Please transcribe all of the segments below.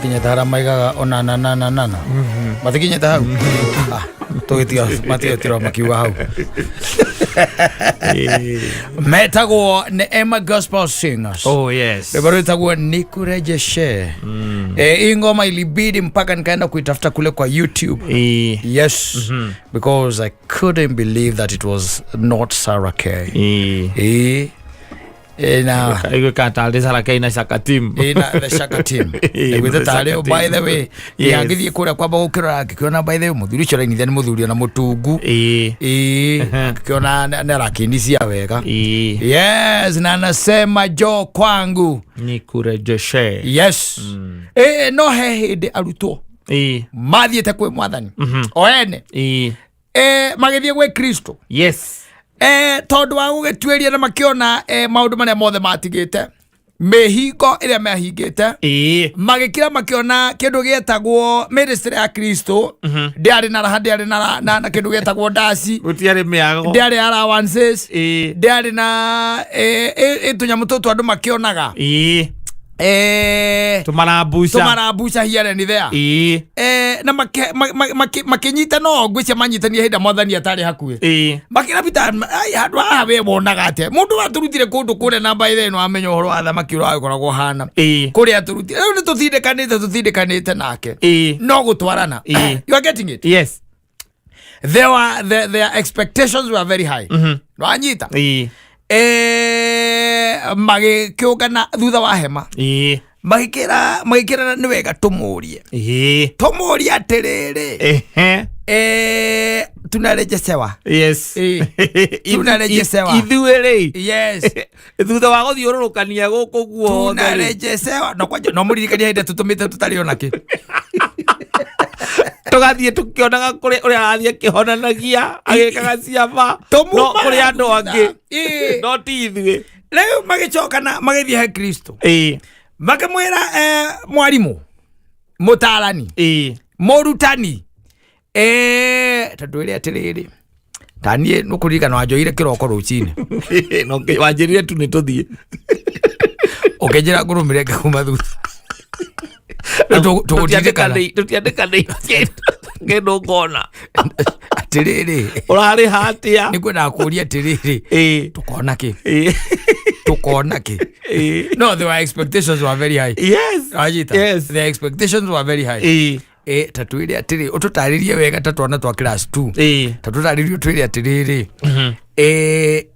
Makinyĩte harĩa maigaga onana nana nana. Matikinyĩte hau. Ah, tũgĩtiga matigĩtirwo makiuga hau. Metagwo Neema Gospel Singers. Oh yes. Rwimbo rwĩtagwo Nikurejeshe. Eh, hii ngoma ilibidi mpaka nikaenda kuitafuta kule kwa YouTube. Yes, because I couldn't believe that it was not Sarah K. Eh, eh, na Iguĩkaga tarĩ Sarah K na Shaka Team. Eh, na the Shaka Team. Eh, Gwĩte the tarĩ Shaka by Team. the way, Yes. ngĩthiĩ kũrĩa kwamba gũkĩrora ngĩkĩona by the way mũthuri ũcio ũrainithia nĩ mũthuri ona mũtungu. Eh, ngĩkĩona nĩ arakĩinithia wega. Yes, na anasema joo kwangu. Nikurejeshe. Yes. Eh, no he hĩndĩ arutwo mathiĩte kwĩ mwathani o ene eh, magĩthiĩ gwĩ Kristo eh, tondũ wa gũgĩtuĩria na makĩona eh, maũndũ marĩa mothe matigĩte, mĩhingo ĩrĩa mehingĩte, magĩkira makĩona kĩndũ gĩetagwo ministry ya Kristo ndĩarĩ na raha, ndĩarĩ na kĩndũ gĩetagwo ndaci. Gũtiarĩ mĩago. Ndĩarĩ allowances, ndĩarĩ na tũnyamũ tũtũ andũ makĩonaga Tũmarambuca. Tũmarambuca here and there. Na makĩnyita no ngwĩcia manyitania hĩndĩ ĩrĩa mwathani atarĩ hakuhĩ. Makĩra Peter, "Ai, handũ haha we wonaga atĩa mũndũ watũrutire kũndũ kũrĩa na mbaithe ĩno amenya ũhoro wa thamaki ũrĩa wagĩkoragwo hana kũrĩa atũrutire, rĩu nĩ tũtindĩkanĩte nake no gũtwarana." You are getting it? Yes. Their expectations were very high. Wanyita? Magĩkĩũngana thutha wa hema, magĩkĩra nĩ wega tũmũrie, tũmũrie atĩrĩrĩ, tunarejeshewa. Tunarejeshewa. Ithuĩ rĩ, thutha wa gũthiũrũrũkania gũkũ guothe rĩ, Tunarejeshewa no kwanja no mũririkania hĩndĩ tũtũmĩte tũtarĩ ona kĩ. Tũgathiĩ tũkĩonaga kũrĩa ũrĩa arathiĩ akĩhonanagia, agĩkaga ciama no Tũmumaga kũrĩ andũ thutha. angĩ, no ti ithuĩ. Rĩu magĩcoka na magĩthiĩ he Kristo, makĩmwĩra, mwarimũ, mũtarani, mũrutani, tondũ ĩrĩ atĩrĩrĩ, ta niĩ nũkũririkana wanjoire kĩroko rũcinĩ. No wanjĩrire tu nĩ tũthiĩ. Ũkĩnjĩra ngũrũmĩre ngĩkuma thutha. Rĩu tũgũtindĩkana. Tũtiandĩkanĩire kĩndũ ngona. Atĩrĩrĩ, Ũrarĩha atĩa? nĩ kwendaga kũria atĩrĩrĩ, tũkona kĩ? Tũkona kĩ? No, their expectations were very high. Wanyita? Yes. Their expectations were very high. Ta twĩre atĩrĩ, ũtũtarĩrie wega ta twana twa class 2. Ta tũtarĩrie, ũtwĩre atĩrĩrĩ,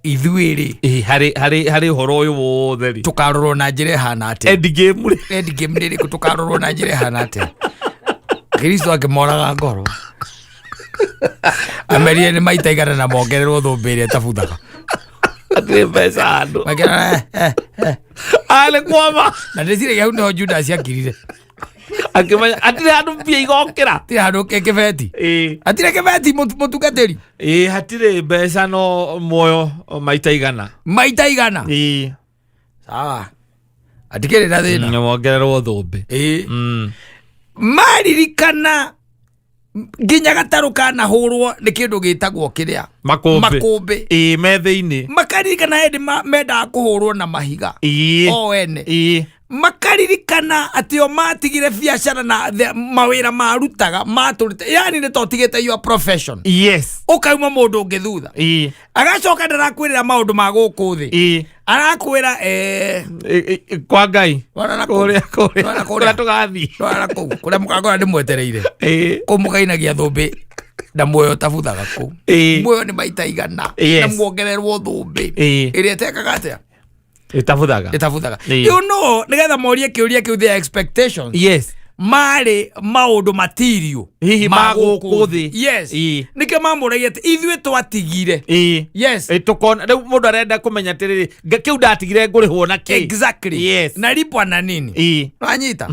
ithuĩ rĩ, Harĩ ũhoro ũyũ wothe rĩ, tũkarorwo na njĩra ĩhana atĩa? End game rĩ? End game nĩ ĩrĩkũ? Tũkarorwo na njĩra ĩhana atĩa? Kristo akĩmoraga ngoro, amerire nĩ maita 100 na mongererwo thũmbĩ ĩrĩa ĩtabuthaga. Hatirĩ mbeca handũ. Makĩra, eh, eh, eh. Arĩ kwama. Na ndĩciragia hau nĩho Judas akirire. Akĩmenya hatirĩ handũ mbia igokĩra. Hatirĩ handũ kĩbeti. Hatirĩ kĩbeti, mũtungatĩri. Hatirĩ mbeca no muoyo maita 100. Maita 100. Sawa, atikĩrĩ na thĩna. Nĩ wongererwo thũmbĩ. Maririkana nginya gatarũ kanahũrwo nĩ kĩndũ gĩtagwo kĩrĩa? Makũmbĩ. Makũmbĩ. Me thĩinĩ. Makaririkana hĩndĩ mendaga kũhũrwo na mahiga o ene. Makaririkana atĩ o matigire biacara na mawĩra marutaga matũrĩte, yani nĩ totigĩte your profession, ũkauma mũndũ ũngĩ thutha, agacoka ndarakwĩrĩra maũndũ ma gũkũ thĩ, arakwĩra Kwa Ngai. Wona na kũu. Kũrĩa kũrĩa Wona kũrĩa. kũrĩa tũgathiĩ. Ndwara kũu kũrĩa mũkakora ndĩmwetereire, kũu mũkainagia thũmbĩ na muoyo ũtabuthaga kũu. Muoyo nĩ maita 100 na muongererwo thũmbĩ ĩrĩa ĩtekaga atĩa? Ĩtabuthaga. Ĩtabuthaga. Nĩgetha morie kĩũria kĩu, their expectations marĩ maũndũ matirio Hihi ma gũkũ thĩ. Yes. Nĩkĩo mamũragia atĩ ithuĩ twatigire. Tũkona rĩu mũndũ arenda kũmenya atĩrĩrĩ, kĩu ndatigire ngũrĩhwo na kĩ? Na lipwa na nini? Wanyita?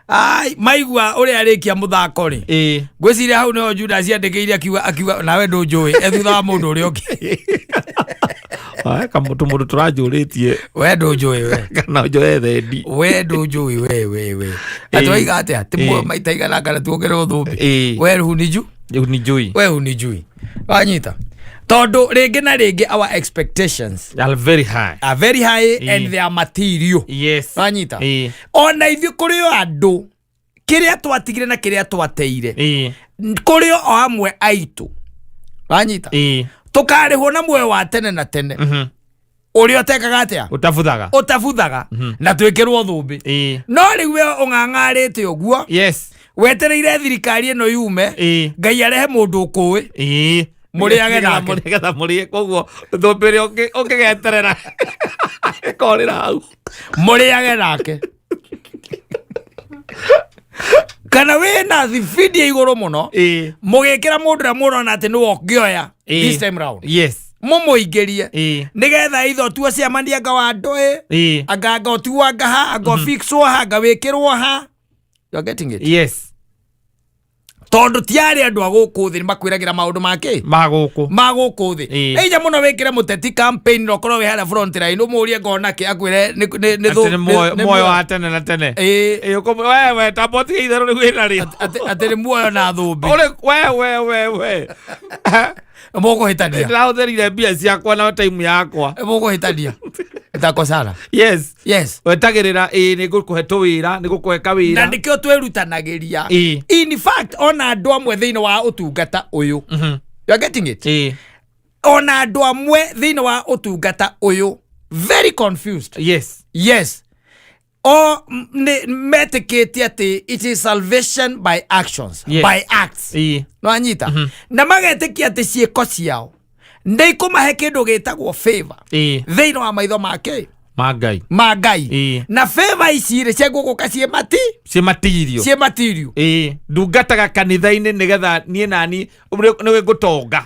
Ai, maigua ũrĩa arĩkia mũthako rĩ, ngwĩciria hau nĩho Judas andĩkĩire akiuga nawe ndũnjũĩ, e thutha wa mũndũ ũrĩa ũngĩ. Aya, kamũtũ mũndũ tũranjũrĩtie. We ndũnjũĩ we. Kana njoe thendi. We ndũnjũĩ we we we. Atĩ waiga atĩa? Atĩ muoyo maita 100 kana tuongererwo thũmbĩ? We huniju. Hunijui. We hunijui. Wanyita? Tondũ rĩngĩ na rĩngĩ our expectations are very high. Are very high and they are material. Wanyita? Ona ithuĩ kũrĩ o andũ Kĩrĩa twatigire na kĩrĩa twateire, kũrĩ o amwe aitũ wanyita, tũkarĩhwo na muoyo wa tene na tene, ũrĩa ũtekaga atĩa? Ũtabuthaga. Ũtabuthaga, na twĩkĩrwo thũmbĩ. No rĩu we ũng'ang'arĩte ũguo, wetereire thirikari ĩno yume, Ngai arehe mũndũ ũkũĩ, mũrĩage nake. Nĩgetha mũrĩe. Koguo thũmbĩ ĩrĩa ũngĩgeterera ĩkorĩra hau. Mũrĩage nake, kana wĩna thibindi ya igũrũ mũno, mũgĩkĩra mũndũ ũrĩa mũrona atĩ nĩwe ũngĩoya this time round, mũmũingĩrie, nĩgetha itho tuo ciamania, anga wa ndũĩ, anga ũtuo, anga ha, anga ũfixwo ha, anga wĩkĩrwo ha. You are getting it? Yes. Tondũ tiarĩ andũ a gũkũ thĩ nĩmakwĩragĩra maũndũ make ma gũkũ. Ma gũkũ thĩ. Ĩinya mũno wĩkĩre mũteti campaign na ũkorwo wĩ harĩa front line, ũmũrie ngona kĩ, akwĩre nĩ Atĩ nĩ muoyo wa tene na tene. We tamba ũtige itherũ rĩu wĩna rĩo. Atĩ nĩ muoyo na thũmbĩ. Ũrĩ we we we we. Mũkũhĩtania. Ndĩrahũthĩrire mbia ciakwa na time yakwa. Mũkũhĩtania itakosana. Wetagĩrĩra ĩ nĩ ngũkũhe tũwĩra, nĩ ngũkũhe Na kawĩra. Nĩkĩo twĩrutanagĩria. In fact, ona andũ amwe thĩinĩ wa ũtungata ũyũ, you are getting it? Ona andũ amwe thĩinĩ wa ũtungata ũyũ very confused. Yes, o nĩ metĩkĩtie atĩ it is salvation by actions, by acts. No anyita na magetĩkia atĩ ciĩko ciao nĩ ikũmahe kĩndũ gĩtagwo favor thĩinĩ wa maitho make ma Ngai. Ma Ngai. Na favor ici rĩ, ciegũgũka ciĩ mati Ciĩ matirio. Ciĩ matirio. Ndungataga kanitha-inĩ nĩgetha niĩ nani nĩ ngũtonga.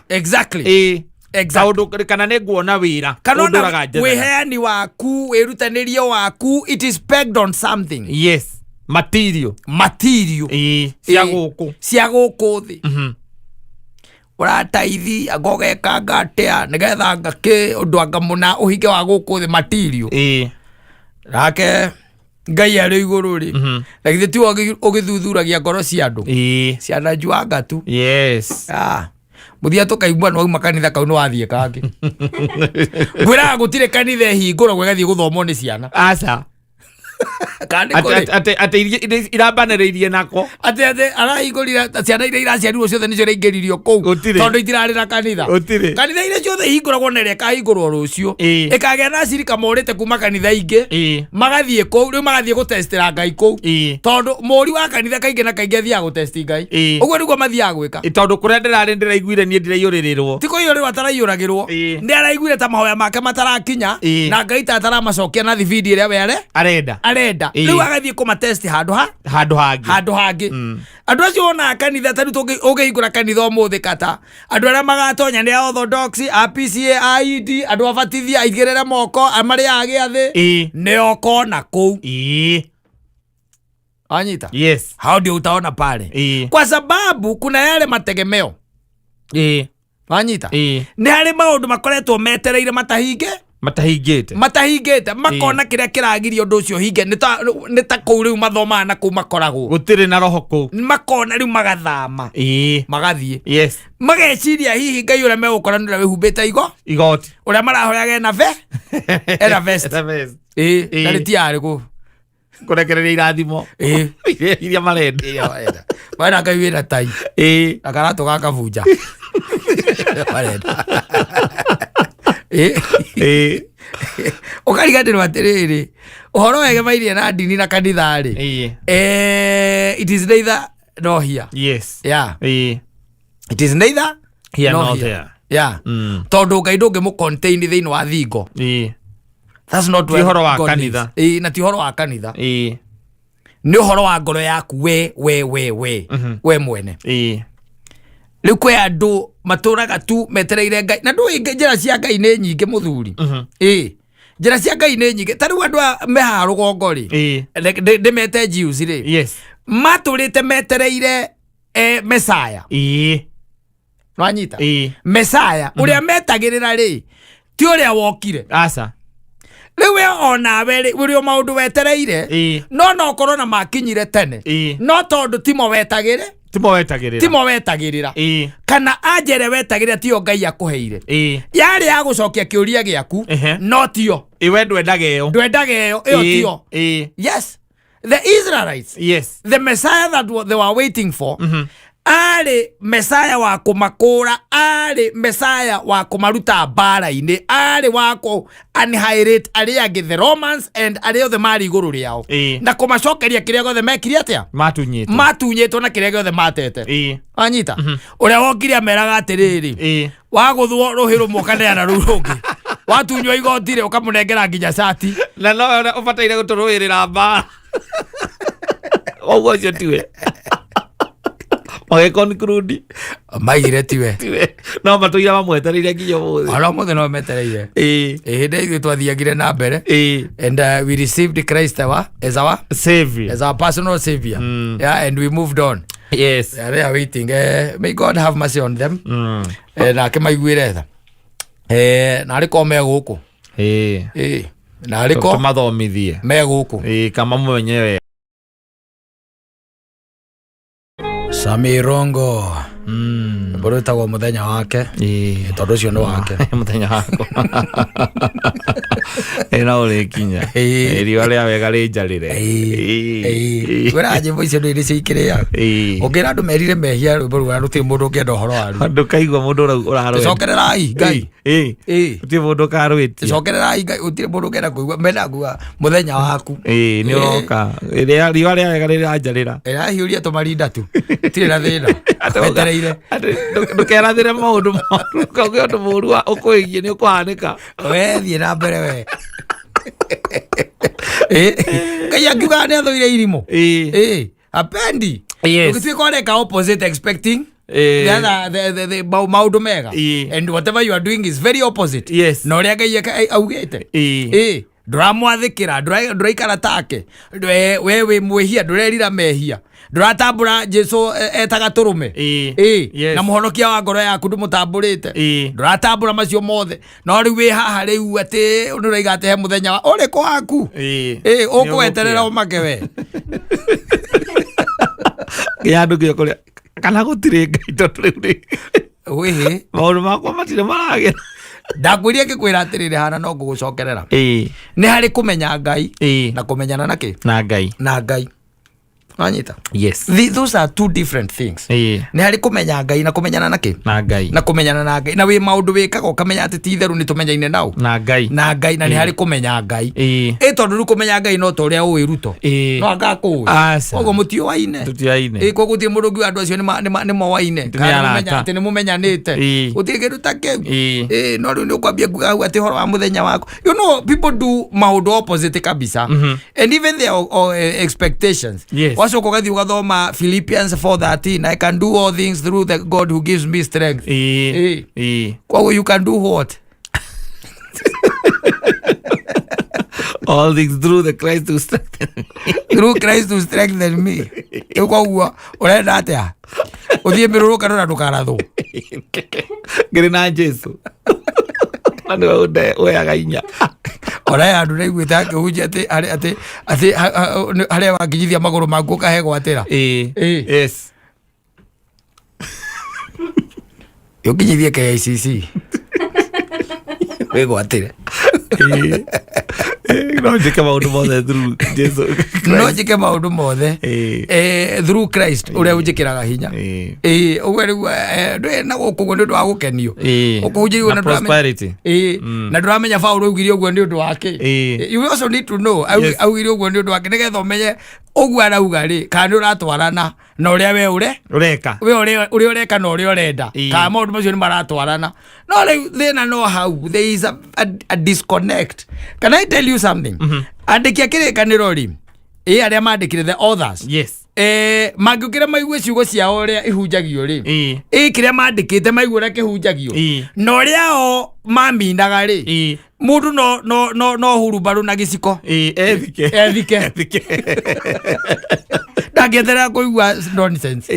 Kaũndũ kana nĩ nguona wĩra. Kana ona ũndũraga njethaga. Wĩheani waku, wĩrutanĩrio waku, it is pegged on something. Yes, matirio. Matirio. Cia gũkũ. Cia gũkũ thĩ. Ũrataithi anga ũgekanga atĩa nĩgetha anga kĩ ũndũ anga mũna ũhinge wa gũkũ thĩ, matirio. Nake Ngai arĩ igũrũ rĩ, na githĩ tiwe ũgĩthuthuragia ngoro cia andũ? Ciana njuanga tu. Ah, mũthia tũkaigua nĩ wauma kanitha kau, nĩ wathiĩ kangĩ. Ngwĩraga gũtirĩ kanitha ĩhingũragwo ĩgathiĩ gũthomwo nĩ ciana. Aca. Kana nĩ Atĩ kũrĩ? atĩ iria irambanĩrĩirie nako. Atĩ arahingũrire ciana iria iraciarirwo ciothe nĩcio iraingĩririo kũu? Gũtirĩ. Tondũ itirarĩ na kanitha. Gũtirĩ. Kanitha iria ciothe ihingũragwo na ĩrĩa ĩkahingũrwo rũciũ, ĩkagĩa na acirika morĩte kuma kanitha ingĩ, magathiĩ kũu rĩu, magathiĩ gũtestĩra Ngai kũu, tondũ mũri wa kanitha kaingĩ na kaingĩ athiaga gũtesti Ngai. Ũguo nĩguo mathiaga gwĩka. Tondũ kũrĩa ndĩrarĩ ndĩraiguire niĩ ndiraiyũrĩrĩrwo. Ti kũiyũrĩrwo ataraiyũragĩrwo. Nĩ araiguire ta mahoya make matarakinya, na Ngai ta ataramacokia na thibindi ĩrĩa we are arenda. Arenda. Rĩu agathiĩ kũmatesti handũ ha handũ hangĩ. Handũ hangĩ. Andũ acio wonaga kanitha ta rĩu ũngĩhingũra kanitha ũmũthĩ, kata andũ arĩa magatonya nĩ a Orthodox, a PCA, a ED, andũ abatithia aigĩrĩre moko, a marĩaga gĩathĩ, nĩ ũkona kũu. Wanyita? Yes. Hao ndio utaona pale, kwa sababu kuna yale mategemeo. Wanyita? Nĩ harĩ maũndũ makoretwo metereire matahinge. Matahingĩte. Matahingĩte, makona kĩrĩa kĩragiria ũndũ ũcio hinge nĩ ta kũu rĩu mathomaga na kũu makoragwo. Gũtirĩ na roho kũu. Makona rĩu magathama, magathiĩ, mageciria hihi Ngai ũrĩa megũkora nĩ ũrĩa wĩhumbĩte igo igoti, ũrĩa marahoyaga ena vest. Ena vest. Na nĩ tiarĩ kũ Kũrekereria irathimo iria marenda. Marenda Ngai wĩna tai na karatũ gakabunja marenda. Ũkariganĩrwo atĩrĩrĩ, ũhoro wegemairie na ndini na kanitha rĩ, it is neither nor here. Yeah. It is neither here nor nor here. There. Yeah. Tondũ Ngai ndũngĩmũ contain thĩinĩ wa thingo. That's not Ti where ũhoro wa God kanitha. lives. Na ti ũhoro wa kanitha. Nĩ ũhoro wa ngoro yaku we mwene. Rĩu kwĩ andũ matũraga tu metereire Ngai, na ndũĩ njĩra cia Ngai nĩ nyingĩ, mũthuri. Njĩra cia Ngai nĩ nyingĩ. Ta rĩu andũ aya me haha rũgongo rĩ, ndĩmete Jews rĩ, matũrĩte metereire Mesaya. Nwanyita? Mesaya ũrĩa metagĩrĩra rĩ, ti ũrĩa wokire. Aca. Rĩu we onawe rĩ, ũrĩ o maũndũ wetereire, no korwo na makinyire tene, no tondũ timo wetagĩre, timo wetagĩrĩra, timo wetagĩrĩra, kana anja ĩrĩa wetagĩrĩra tiyo Ngai akũheire, yarĩ ya gũcokia kĩũria gĩaku, no tiyo. We ndwendaga ĩyo. Ndwendaga ĩyo tiyo. Yes. The Israelites, the Messiah that they were waiting for, arĩ Messiah wa kũmakũra, arĩ Messiah wa kũmaruta mbara-inĩ, arĩ wa kũ annihilate arĩa angĩ, the Romans and arĩa othe marĩ igũrũ rĩao, na kũmacokeria kĩrĩa gĩothe mekire atĩa? Matunyĩtwo. Matunyĩtwo na kĩrĩa gĩothe matete. Wanyita ũrĩa wokire ameraga atĩrĩrĩ, wagũthwo rũhĩ rũmwe ũkaneana rũu rũngĩ, watunywo igoti rĩ, ũkamũnengera nginya cati. Na no ũrĩa ũbataire gũtũrũĩrĩra mbara ũguo, ũcio tiwe magĩ conclude. Maigire tiwe. Tiwe, no matũire mamwetereire nginya ũmũthĩ. Ona ũmũthĩ no metereire. Ĩ, hĩndĩ ithuĩ twathiagire na mbere and we received Christ as our savior, as our personal savior. Yeah, and we moved on. Yeah, they are waiting. May God have mercy on them. Nake maiguĩre tha. Na arĩ ko me gũkũ. Na arĩ ko tũmathomithie me gũkũ. Kama mwenyewe. Sami Rongo. Rwĩmbo rwĩtagwo Mũthenya Wake. Tondũ ũcio nĩ wake. Mũthenya wakwa ĩ no ũrĩkinya. Riũa rĩa wega rĩnjarĩre. Kwĩra nyĩmbo icio ndũ nĩcio ikĩrĩaga. Ũngĩra andũ merire mehia, rwĩmbo rũu rũtirĩ mũndũ ũngĩenda ũhoro waruo. Ndũkaigua mũndũ ũrarwenda. Cokererai Ngai. Gũtirĩ mũndũ ũkarwĩtia. Cokererai Ngai, gũtirĩ mũndũ ũngĩenda kũigua mena kuga mũthenya waku. Nĩ ũroka. Riũa rĩa wega rĩranjarĩra. Ĩrahiũria tũmarinda tu, tirĩ na thĩna, wetereire. Ndũkerathĩre maũndũ moru, kauge ũndũ mũru ũkwĩgiĩ nĩ ũkũhanĩka. We thiĩ na mbere we. Ngai akiugaga nĩ athũire irimũ. Apendi. Ũgĩtuĩka ũreka opposite, expecting the other, the maũndũ mega, and whatever you are doing is very opposite na ũrĩa Ngai augĩte. Ndũramwathĩkĩra, ndũraikara take. We wĩ mwĩhia, ndũrerira mehia, ndũratambũra Jesu etaga tũrũme. Na mũhonokia wa ngoro yaku ndũmũtambũrĩte. Ndũratambũra macio mothe, no rĩu wĩ haha rĩu atĩ nĩ ũraiga atĩ he mũthenya wa ũrĩkũ waku. Ũkweterera ũmake we. Nginya andũ nginya kũrĩa kana gũtirĩ Ngai, tondũ rĩu rĩ Wĩhĩ. Maũndũ makwa matirĩ maragĩra. Ndakwĩria ngĩkwĩra atĩrĩrĩ, hana no ngũgũcokerera. Nĩ harĩ kũmenya Ngai na kũmenyana na kĩ? Na Ngai. Na Ngai, wanyita? Yes. Those are two different things. Nĩ harĩ kũmenya Ngai na kũmenyana na kĩ? Na Ngai. Na kũmenyana na Ngai, na wĩ maũndũ wĩkaga ũkamenya atĩ ti itherũ nĩ tũmenyaine nao. Na Ngai. Na Ngai, na nĩ harĩ kũmenya Ngai. Ĩ tondũ rĩu kũmenya Ngai no ta ũrĩa ũĩ Ruto. No anga kũĩ. Aca. Koguo mũtiũaine. Tũtiaine. Koguo gũtirĩ mũndũ ũngiuga andũ acio nĩ moaine. Nĩ Kana arata. atĩ nĩ mũmenyanĩte. Gũtirĩ kĩndũ ta kĩu. No rĩu nĩ ũkwambia kuga hau atĩ ũhoro wa mũthenya waku, people do maũndũ opposite kabisa, and even their expectations. Wacoka ũgathiĩ ũgathoma Philippians 4:13, "I can do all things through the God who gives me strength." Koguo you can do what? All things through the Christ who strengthens me. Through Christ who strengthen me. Rĩu koguo ũrenda atĩa? Ũthiĩ mĩrũrũkano na ndũkarathwo? Ngĩrĩ na Jesu na nĩwe ũheaga inya. Ona he handũ ndaiguĩte akĩhunjia atĩ atĩ harĩa wakinyithia magũrũ maku ũkahe gwatĩra. Ũkinyithie KICC wĩgwatĩre. No njĩke maũndũ mothe through Jesu. No njĩke maũndũ mothe through Christ ũrĩa ũnjĩkĩraga hinya. Ũguo rĩu ndũĩ na gũkũ ũguo nĩ ũndũ wa gũkenio. Ũkũhunjĩrio Na na ndũramenya prosperity. Na ndũramenya Paũlũ augire ũguo nĩ ũndũ wa kĩ. You also need to know augire ũguo nĩ ũndũ wa kĩ, nĩgetha ũmenye ũguo arauga rĩ, kana nĩ ũratwarana na ũrĩa we ũre Ũreka. We ũrĩa ũreka na ũrĩa ũrenda, kana maũndũ macio nĩ maratwarana. No rĩu thĩna no hau, there is a disconnect. Can I tell you something? Andĩki a Kĩrĩkanĩro rĩ, arĩa mandĩkire, the authors, mangĩũkĩra maigue ciugo ciao ũrĩa ihunjagio rĩ, kĩrĩa mandĩkĩte maigue ũrĩa kĩhunjagio na ũrĩa o maminaga rĩ, mũndũ no hurumbarũ na gĩciko. Ethike. Ethike. Ethike. Ndangĩeterera kũigua nonsense.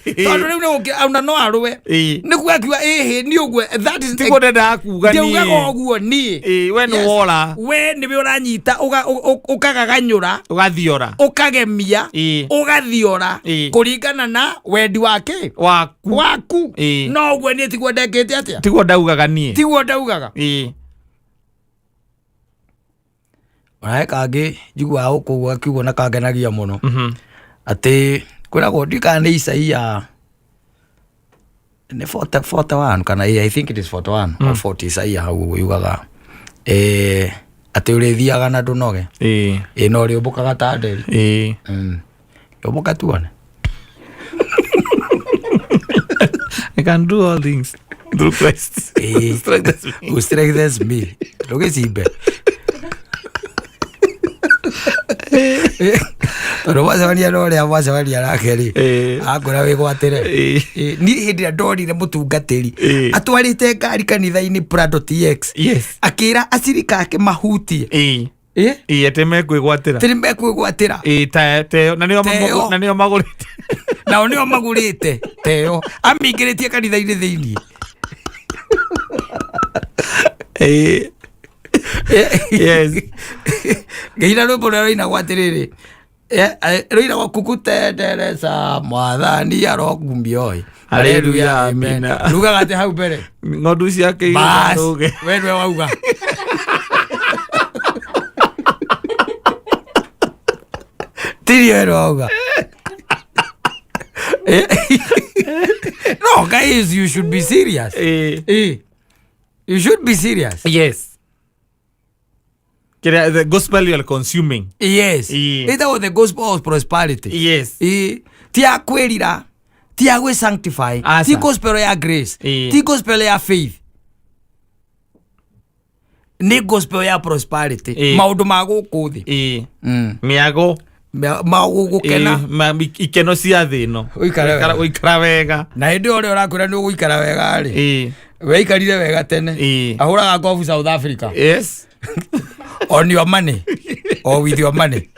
Tondũ rĩu nĩ gũkĩ ona no arũe nĩguo akiuga ĩhĩ nĩ ũguo, that is Tiguo ndendaga kuga. Ndiaugaga niĩ. Ũguo niĩ. We nĩ wora. We nĩwe ũranyita ũkagaganyũra. Ũgathiora. Ũkagemia. Ũgathiora kũringana na wendi wake. Waku. Waku. No ũguo niĩ tiguo ndekĩte atĩa. Tiguo ndaugaga niĩ. Tiguo ndaugaga. Ona he kangĩ njiguaga gũkũ ũguo gakiugwo na kangenagia mũno. Atĩ kwĩragwo ndiũĩ kana nĩ Isaia nĩ 40 41 kana I think it is 41 or 40 Isaia hau ũguo yugaga atĩ ũrĩthiaga na ndũnoge. Ĩ na ũrĩũmbũkaga ta nderi. Ũmbũka tuone. I can do all things through Christ. Strengthens me. Who strengthens me. Ndũgĩcimbe. Tondũ mwacemania na ũrĩa mwacemania nake rĩ, akwĩra wĩgwatĩre. Niĩ hĩndĩ ĩrĩa ndonire mũtungatĩri atwarĩte ngari kanitha-inĩ Prado TX, akĩra acirika ake mahutie. Ĩĩ, atĩ mekwĩgwatĩra. Atĩ nĩmekwĩgwatĩra. Ĩĩ, teyo na nĩo Teyo. na nĩo magũrĩte. Nao nĩo magũrĩte teyo, amĩingĩrĩtie kanitha-inĩ thĩiniĩ. Yes. Ngĩina rwĩmbo rũrĩa rũinagwo atĩrĩrĩ, rũinagwo kukutendereza mwathani arokumia oi. Haleluya, amina. Rugaga atĩ hau mbere. Ng'ondu ciake Bas, irũge. we nĩwe wauga. Tiri we nĩwe wauga. No, guys, you should be serious. You should be serious. Yes. Kĩrĩa the gospel you are consuming. Yes. Ĩtagwo the gospel of prosperity. Ti ya kwĩrira, ti ya gwĩ sanctify, Aca. ti gospel ya grace, ti gospel ya faith. Nĩ gospel ya prosperity. Maũndũ ma gũkũ thĩ. Mĩago. Ma gũkena. Ikeno cia thĩ ĩno. Ũikare wega. Ũikara wega. Na hĩndĩ ĩyo ũrĩa ũrakwĩra nĩ ũgũikara wega rĩ. Weikarire wega tene. Ahũraga ngobu South Africa. On your money or with your money.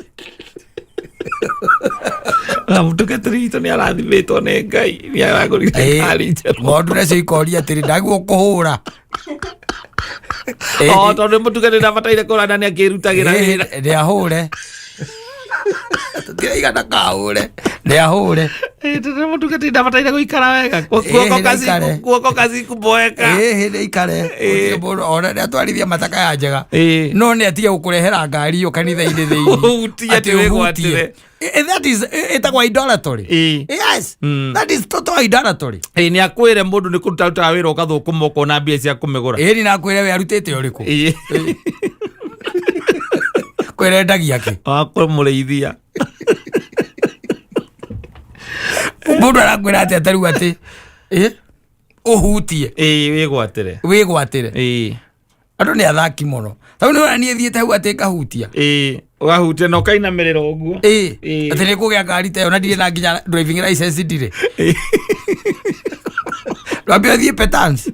Na mũtungatĩri witũ nĩ arathimĩtwo nĩ Ngai, nĩ aragũrire ngari njerũ. Ng'ondu nacio ikoria atĩrĩ, ndagwo kũhũra. O tondũ mũtungatĩri ndabataire kũra na nĩ akĩrutagĩra wĩra. Nĩ ahũre. Tũtiraigana kahũre. Nĩ ahũre. Tondũ mũtungatĩri ndabataire gũikara wega. Nĩ ikare. Guoko kacikuboeka. Nĩ ikare. Gũtirĩ mũndũ ona nĩ atwarithia mataka ya njega. No nĩ atige gũkũrehera ngari ĩyo kanitha-inĩ thĩinĩ. Ũhutie atĩ Atĩ wĩgwatĩre. ũhutie. That is ĩtagwo idolatry. Yes. That is total idolatry. Nĩ akwĩre mũndũ nĩ kũruta rutaga wĩra ũgathũkũma ũkona mbia cia kũmĩgũra. Ĩni nakwĩre we arutĩte ũrĩkũ? Kwĩrendagia kĩ? Wakũmũrĩithia. Mũndũ arakwĩra atĩa ta rĩu atĩ ũhutie. Wĩgwatĩre. Wĩgwatĩre. Andũ nĩ athaki mũno. Tondũ nĩ ũrona niĩ thiĩte hau atĩ ngahutia. Ũgahutia na ũkainamĩrĩra ũguo. Atĩ nĩ kũgĩa ngari ta ĩyo na ndirĩ na nginya driving license ndirĩ. Rwambe ũthiĩ Petans.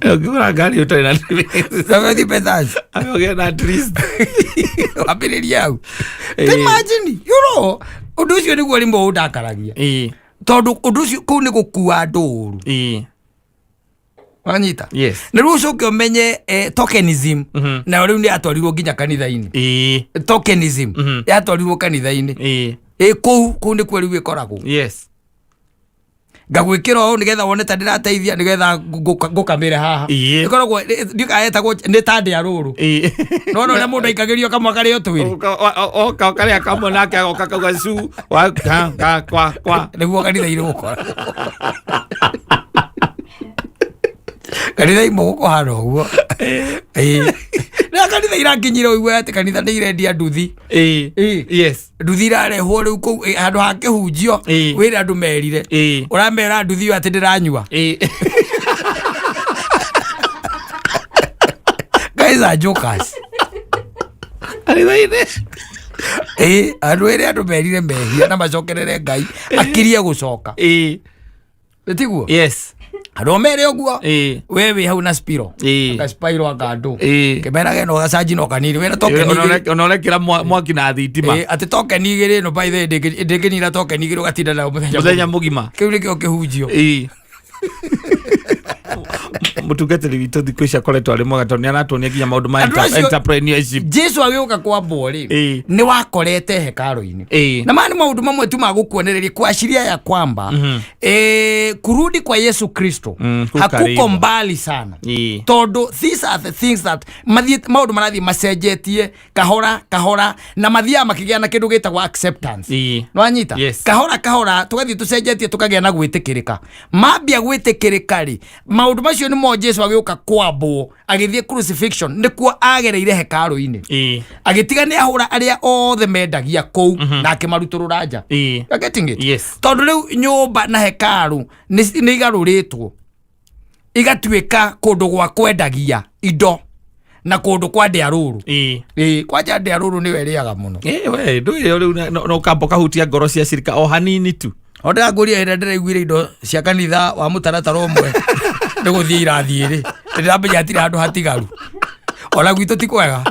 Ũngĩgũra ngari ũtarĩ na driving license. Rwambe ũthiĩ Petans. Ambe ũgĩe na at least. Wambĩrĩrie hau. Imagine, you know, ũndũ ũcio nĩguo rĩmwe ũndakaragia. Tondũ ũndũ ũcio kũu nĩ gũkua andũ ũru. Wanyita? Yes. Na rĩu ũcoke ũmenye tokenism. Nayo rĩu nĩ yatwarirwo nginya kanitha-inĩ. Tokenism. Yatwarirwo kanitha-inĩ. Kũu nĩkuo rĩu ĩkoragwo. Ngagwĩkĩra ũũ nĩgetha wone ta ndĩrateithia nĩgetha ngũkamĩre haha. Ĩkoragwo, ndiũĩ kana yetagwo nĩ ta ndĩa rũrũ. No no ũrĩa mũndũ aikagĩrio kamwe karĩo twĩrĩ. Oka karĩa kamwe nake agoka kauga cu wa ka ka kwa kwa. Nĩguo kanitha-inĩ gũkora. Kanitha imwe gũkũhana ũguo. Na kanitha irakinyire ũigue atĩ kanitha nĩ irendia nduthi. Nduthi irarehwo rĩu kũu, handũ ha kĩhunjio, wĩre andũ merire. Ũramera nduthi ĩyo atĩ ndĩranyua. Guys are jokers. Kanitha-inĩ. Andũ ĩrĩ andũ merire mehia na macokerere Ngai akirie gũcoka. Tiguo? Yes. Andũ mere ũguo. We wĩ hau na spiro. Anga spiro anga andũ. Kĩmerage no gacanji no kanini. Wĩna token igĩrĩ. Ona ũrekĩra mwaki na thitima. Atĩ token igĩrĩ ĩno by the way ndĩngĩnina token igĩrĩ ũgatinda nayo mũthenya Mũthenya mũgima. Kĩu nĩkĩo kĩhunjio. Mũtungatĩri witũ thikũ ici akoretwo arĩ mwega tondũ nĩ aratuonia nginya maũndũ ma Andũ acio- entrepreneurship. Jesu agĩũka kwambwo rĩ, nĩ wakorete hekarũ-inĩ. Na maya nĩ maũndũ mamwe tu ma gũkuonereria kuashiria ya kwamba kurudi kwa Yesu Kristo Ku hakuko karibu. mbali sana, tondũ these are the things that maũndũ marathiĩ macenjetie kahora kahora na mathiaga makĩgĩa na kĩndũ gĩtagwo acceptance. Nĩwanyita? Yes. Kahora kahora tũgathiĩ tũcenjetie, tũkagĩa na gwĩtĩkĩrĩka. Mambia gwĩtĩkĩrĩka rĩ, maũndũ macio nĩmo Jesu agĩũka kwambwo, agĩthiĩ crucifixion, nĩkuo agereire hekarũ-inĩ. Agĩtiga nĩ ahũra arĩa othe mendagia kũu na akĩmarutũrũra nja. You are getting it? Yes. Tondũ rĩu nyũmba na hekarũ nĩ igarũrĩtwo igatuĩka kũndũ gwa kwendagia indo na kũndũ kwa ndĩa rũrũ. Ĩĩ, kwanja ndĩa rũrũ nĩyo ĩrĩaga mũno. Ĩĩ, we ndũĩ rĩu no ũkamba ũkahutia ngoro cia cirika o hanini tu. O ndĩrakũria, ĩrĩa ndĩraiguire indo cia kanitha wa mũtaratara ũmwe nĩ gũthiĩ irathiĩ rĩ, ndĩramenya hatirĩ handũ hatigaru. Ona gwitũ ti kwega,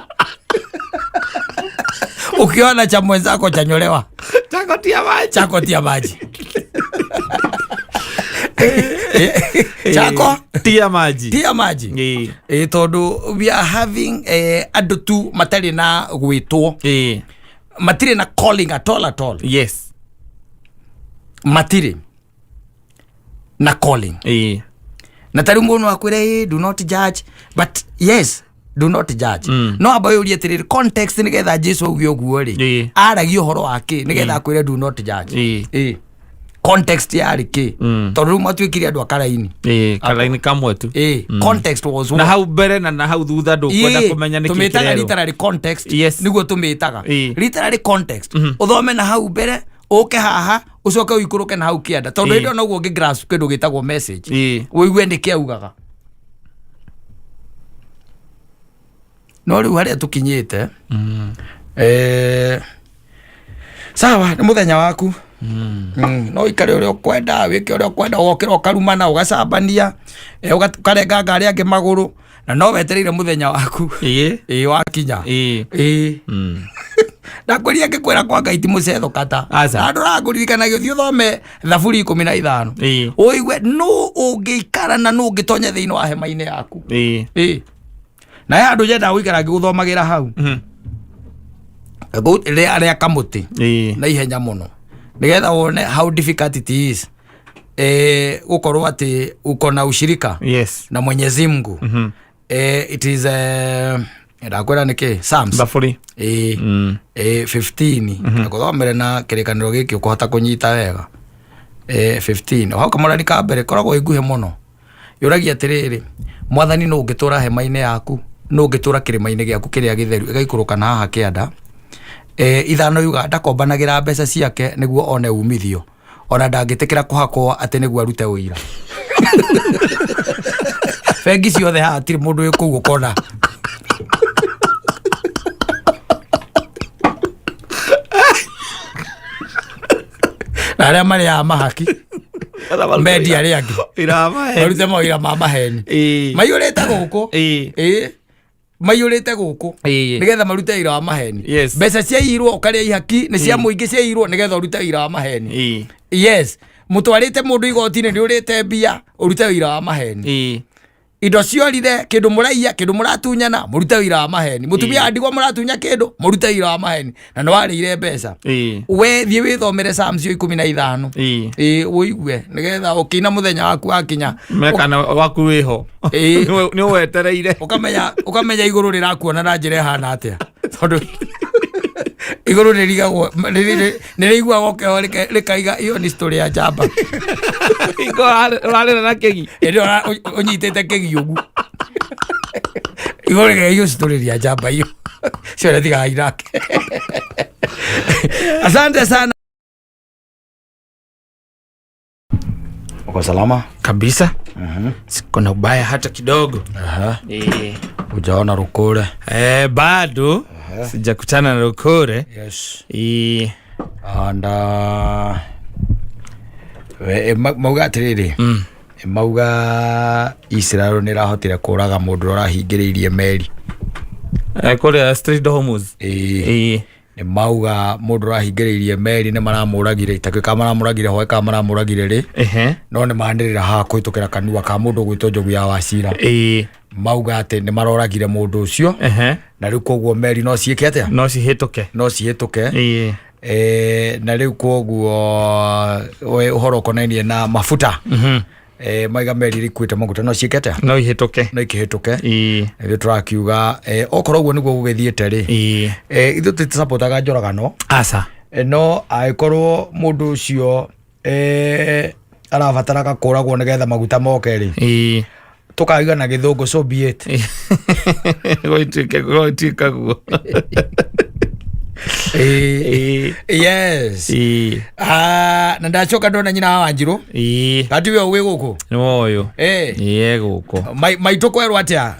ukiona cha mwenzako chanyolewa, chakotia maji. Chako tia maji, chako tia maji. Tia maji. Ĩ, tondũ we are having andũ tu matarĩ na gwĩtwo, matirĩ na calling at all, at all. Matirĩ na calling. Na tarĩu mũndũ akwĩre, "Ĩ, do not judge," but yes, do not judge. No amba ũyũrie atĩrĩrĩ, context, nĩgetha Jesu auge ũguo rĩ, aragia ũhoro wa kĩ nĩgetha akwĩre do not judge? Ĩ, context yarĩ kĩ? Tondũ rĩu matuĩkire andũ a karaini. Ĩĩ, karaini kamwe tu. Ĩ, context was Na what? hau mbere na hau thutha ndũkwenda Ĩĩ, kũmenya nĩkĩ tũmĩtaga kĩrerwo. literary context. Nĩguo tũmĩtaga literary context. Ũthome na hau mbere, ũke haha, ũcoke ũikũrũke na hau kĩanda, tondũ hĩndĩ ĩyo noguo ũngĩ grasp kĩndũ gĩtagwo message, ũigue nĩkĩ augaga. No rĩu harĩa tũkinyĩte, sawa, nĩ mũthenya waku. No ũikare ũrĩa ũkwenda, wĩke ũrĩa ũkwenda, ũgokĩra ũkarumana, ũgacambania, ũkarenganga arĩa angĩ magũrũ, na no wetereire mũthenya waku. Ĩĩ, wakinya. Ĩĩ. Ndakwĩria, ngĩkwĩra kwa Ngai ti mũcetho kata. Aca. Na ndũrakũririkanagia ũthiĩ ũthome Thaburi 15, ũigue nũ ũngĩikara na nũ ũngĩtonya thĩinĩ wa hema-inĩ yaku. Ĩĩ, na he handũ nyendaga gũikara ngĩgũthomagĩra hau. Rĩa kamũtĩ na ihenya mũno, nĩgetha wone how difficult it is gũkorwo atĩ uko na ushirika na Mwenyezi Mungu. It is ndakwĩra nĩkĩ, Psalms. Thaburi. Ĩĩ. 15, ngũthomere na kĩrĩkanĩro gĩkĩ ũkũhota kũnyita wega. 15 hau kamũrani ka mbere koragwo ĩ nguhĩ mũno, yũragia atĩrĩrĩ, Mwathani, nũ ũngĩtũra hema-inĩ yaku? Nũ ũngĩtũra kĩrĩma-inĩ gĩaku kĩrĩa gĩtheru? Ĩgaikũrũka na haha kĩanda. 5 yuga ndakombanagĩra mbeca ciake nĩguo one umithio, ona ndangĩtĩkĩra kũhakwo atĩ nĩguo arute ũira. Bengi ciothe haha hatirĩ mũndũ wĩ kũu ũkona. Na arĩa marĩaga mahaki mendi arĩa angĩ Iramahe. marute mawĩra ma maheni. Maiyũrĩte gũkũ. Ĩĩ, maiyũrĩte gũkũ nĩgetha marute wĩra wa maheni. Mbeca ciairwo ũkarĩa ihaki nĩ cia mũingĩ, ciairwo nĩgetha ũrute wĩra wa maheni. Yes, mũtwarĩte mũndũ igoti-inĩ, nĩ ũrĩte mbia, ũrute wĩra wa maheni. Indo ciorire, kĩndũ mũraiya, kĩndũ mũratunyana, mũrute wĩra wa maheni. Mũtumia wa ndigwa mũratunya kĩndũ, mũrute wĩra wa maheni, na nĩ warĩire mbeca. We thiĩ wĩthomere Psalms cio 15. Ĩĩ, ũigue nĩgetha ũkĩina mũthenya waku wakinya. Mekana waku wĩho. Nĩ wetereire. Ũkamenya igũrũ rĩrakuona na njĩra ĩhana atĩa, tondũ igũrũ nĩrigagwo, nĩ rĩiguaga ũkĩho rĩkaiga iyo nĩ story ya njamba. Hingo ũrarĩra na kĩgi. Hĩndĩ ĩyo ũnyitĩte kĩgi ũguo, igũrũ rĩkaiga iyo story ya njamba, iyo ciothe tigaga inake. Asante sana. Uko salama? Kabisa, siko na ubaya hata kidogo. Ujaona rukure? Bado sijakutana na rukure. And mauga atĩrĩrĩ, mauga Israel nĩ ĩrahotire kũraga mũndũ ũrĩa ũrahingĩrĩirie meri. Kũrĩa Strait of Hormuz. Ĩĩ. Nĩ mauga mũndũ ũrahingĩrĩirie meri nĩ maramũragire, itakĩũĩ kana maramũragire hwaĩ kana maramũragire rĩ. No nĩ manĩrĩra haha kũhĩtũkĩra kanua ka mũndũ ũgwĩtwo Njogu ya Wachira. Mauga atĩ nĩ maroragire mũndũ ũcio. Na rĩu koguo meri no ciĩke atĩa? No cihĩtũke. No cihĩtũke. Na rĩu koguo we ũhoro ũkonainie na mabuta. Maiga meri iria ikuĩte maguta no ciĩke atĩa? No ihĩtũke. No ikĩhĩtũke. Ithuĩ tũrakiuga okorwo ũguo nĩguo gũgĩthiĩte rĩ, ithuĩ tũtisapotaga njũragano. Aca. No angĩkorwo mũndũ ũcio arabataraga kũragwo nĩgetha maguta moke rĩ, tũkauga na gĩthũngũ, so be it. Gũituĩke gũituĩka guo. Yes. Ah, na ndacoka ndona nyina wa Wanjirũ. Kati we wĩ gũkũ? Nĩ woyũ. Ĩĩ, gũkũ. Maitũ kwerwo atĩa?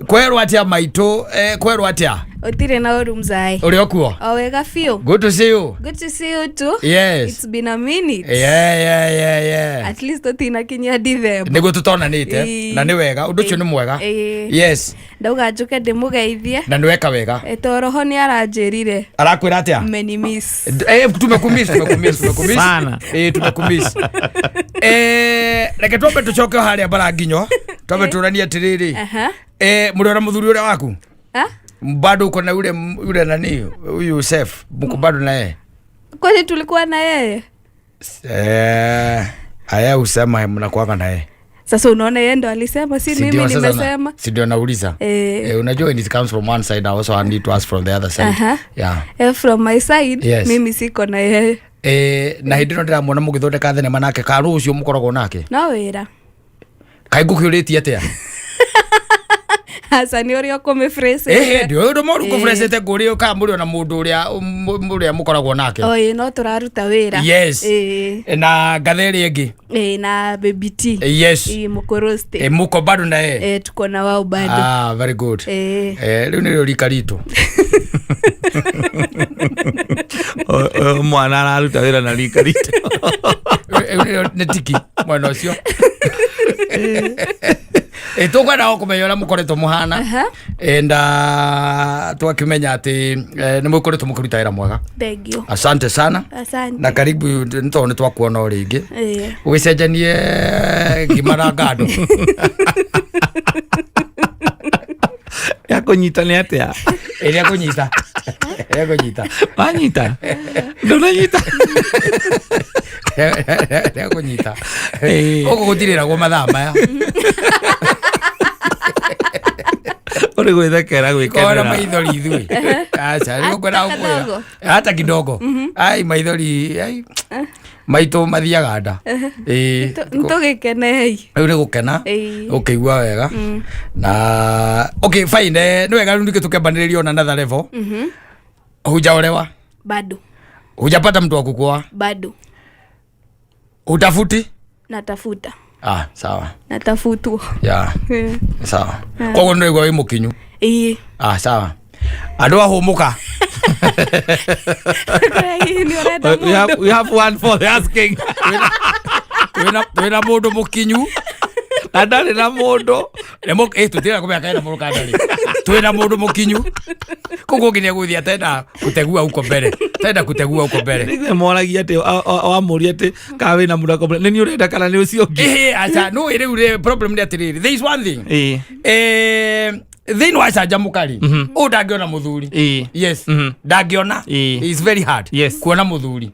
Kwerwo atĩa maitũ? Kwerwo atĩa? Utire na ũru mzae. Ũrĩ o kuo? O wega biũ. Good to see you. Good to see you too. Yes. It's been a minute. Yeah. At least tũtinakinyia December. Nĩguo tũtonanĩte. Na nĩ wega, ũndũ ũcio nĩ mwega. Yes. Ndauga njũke ndĩmũgeithie. Na nĩ weka wega. To roho nĩ aranjĩrire. Arakwĩra atĩa? Many miss. Tumekumiss, tumekumiss, tumekumiss. Sana. Tumekumiss. Reke twambe tũcoke harĩa Mbaranginyo, twambe tũranie atĩrĩrĩ. Mũrĩ ona mũthuri ũrĩa waku? Ah? Bado uko na yule yule nani huyu Sef, mko bado na yeye? Kwani tulikuwa na yeye? Aya usema mnakuanga na yeye. Sasa unaona yeye ndo alisema, si Si mimi ndio sasa nimesema. Si ndio nauliza. Unajua when it comes from one side, I also need to ask from the other side. Yeah. From my side, Yes. mimi siko na yeye. Na hĩndĩ ĩno ndĩramuona mũgĩthondeka thenema nake, ka rũcio ũcio mũkoragwo nake? No wĩra. Kaĩ ngũkĩũrĩtie atĩa? Aca nĩ ũrĩa ũkũmĩphrase. Ndĩ ũndũ mũru kũphrasĩte ngũrĩ kana mũrĩ ona mũndũ ũrĩa mũkoragwo nake. Ĩĩ, no tũraruta wĩra. Yes. Na ngatha ĩrĩa ĩngĩ. Na Baby T. Yes. Mũkũrũste. Mũko bado na yeye. Tuko na wao bado. Ah, very good. Rĩu nĩrĩo rika ritũ. Mwana araruta wĩra na rika ritũ. Rĩu nĩrĩo nĩ tiki mwena ũcio. Tũkwenda o kũmenya ũrĩa mũkoretwo mũhana. And twakĩmenya atĩ nĩ mũkoretwo mũkĩruta wĩra mwega. Thank you. Asante sana. Asante. Na karibu nĩ tondũ nĩ twakuona o rĩngĩ. Ũgĩcenjanie ngima na ngando. Ya kũnyita nĩ atĩa? Ĩrĩa kũnyita. Ĩrĩa kũnyita. Wanyita? Ndũnanyita? Ĩrĩa kũnyita. Gũkũ gũtirĩragwo mathaa maya. Ũrĩ gwĩthekera Kona gwĩkenera. maithori ithuĩ. Aca, rĩu ngwenda Hata gũkwĩra. kadogo. Hata kidogo. Ai maithori, ai. Maitũ mathiaga nda. Nĩtũgĩkenei. Rĩu nĩ gũkena. Ũkĩigua wega. Na okay fine, nĩ wega rĩu ningĩ tũkĩambanĩrĩria on another level. Hujaolewa? Bado. Hujapata mtu wa kukuoa? Bado. Utafuti? Natafuta. Ah, sawa. Natafutwa. Yeah. Sawa. Koguo nĩ ũraigua wĩ mũkinyu? Ah, sawa. Andũ ahũmũka. Nĩ ũrenda mũndũ. We have one for the asking. Twĩna mũndũ mũkinyu. Na ndarĩ na mũndũ. Tũtirenda kũmenya kana mũndũ kana ndarĩ. Twĩna mũndũ mũkinyu. Koguo nginya gũthiĩ atenda kutegua huko mbere. Tenda kutegua huko mbere. Nĩ moragia atĩ, wamũria atĩ kana wĩna mũndũ akamwĩra, nĩ niĩ ũrenda kana nĩ ũcio ũngĩ? Aca, no rĩu rĩ, problem nĩ atĩrĩrĩ. There is one thing. Thĩinĩ wa canjamũka rĩ, ũyũ ndangĩona mũthuri. Yes. Ndangĩona. It's very hard. Yes. Kuona mũthuri.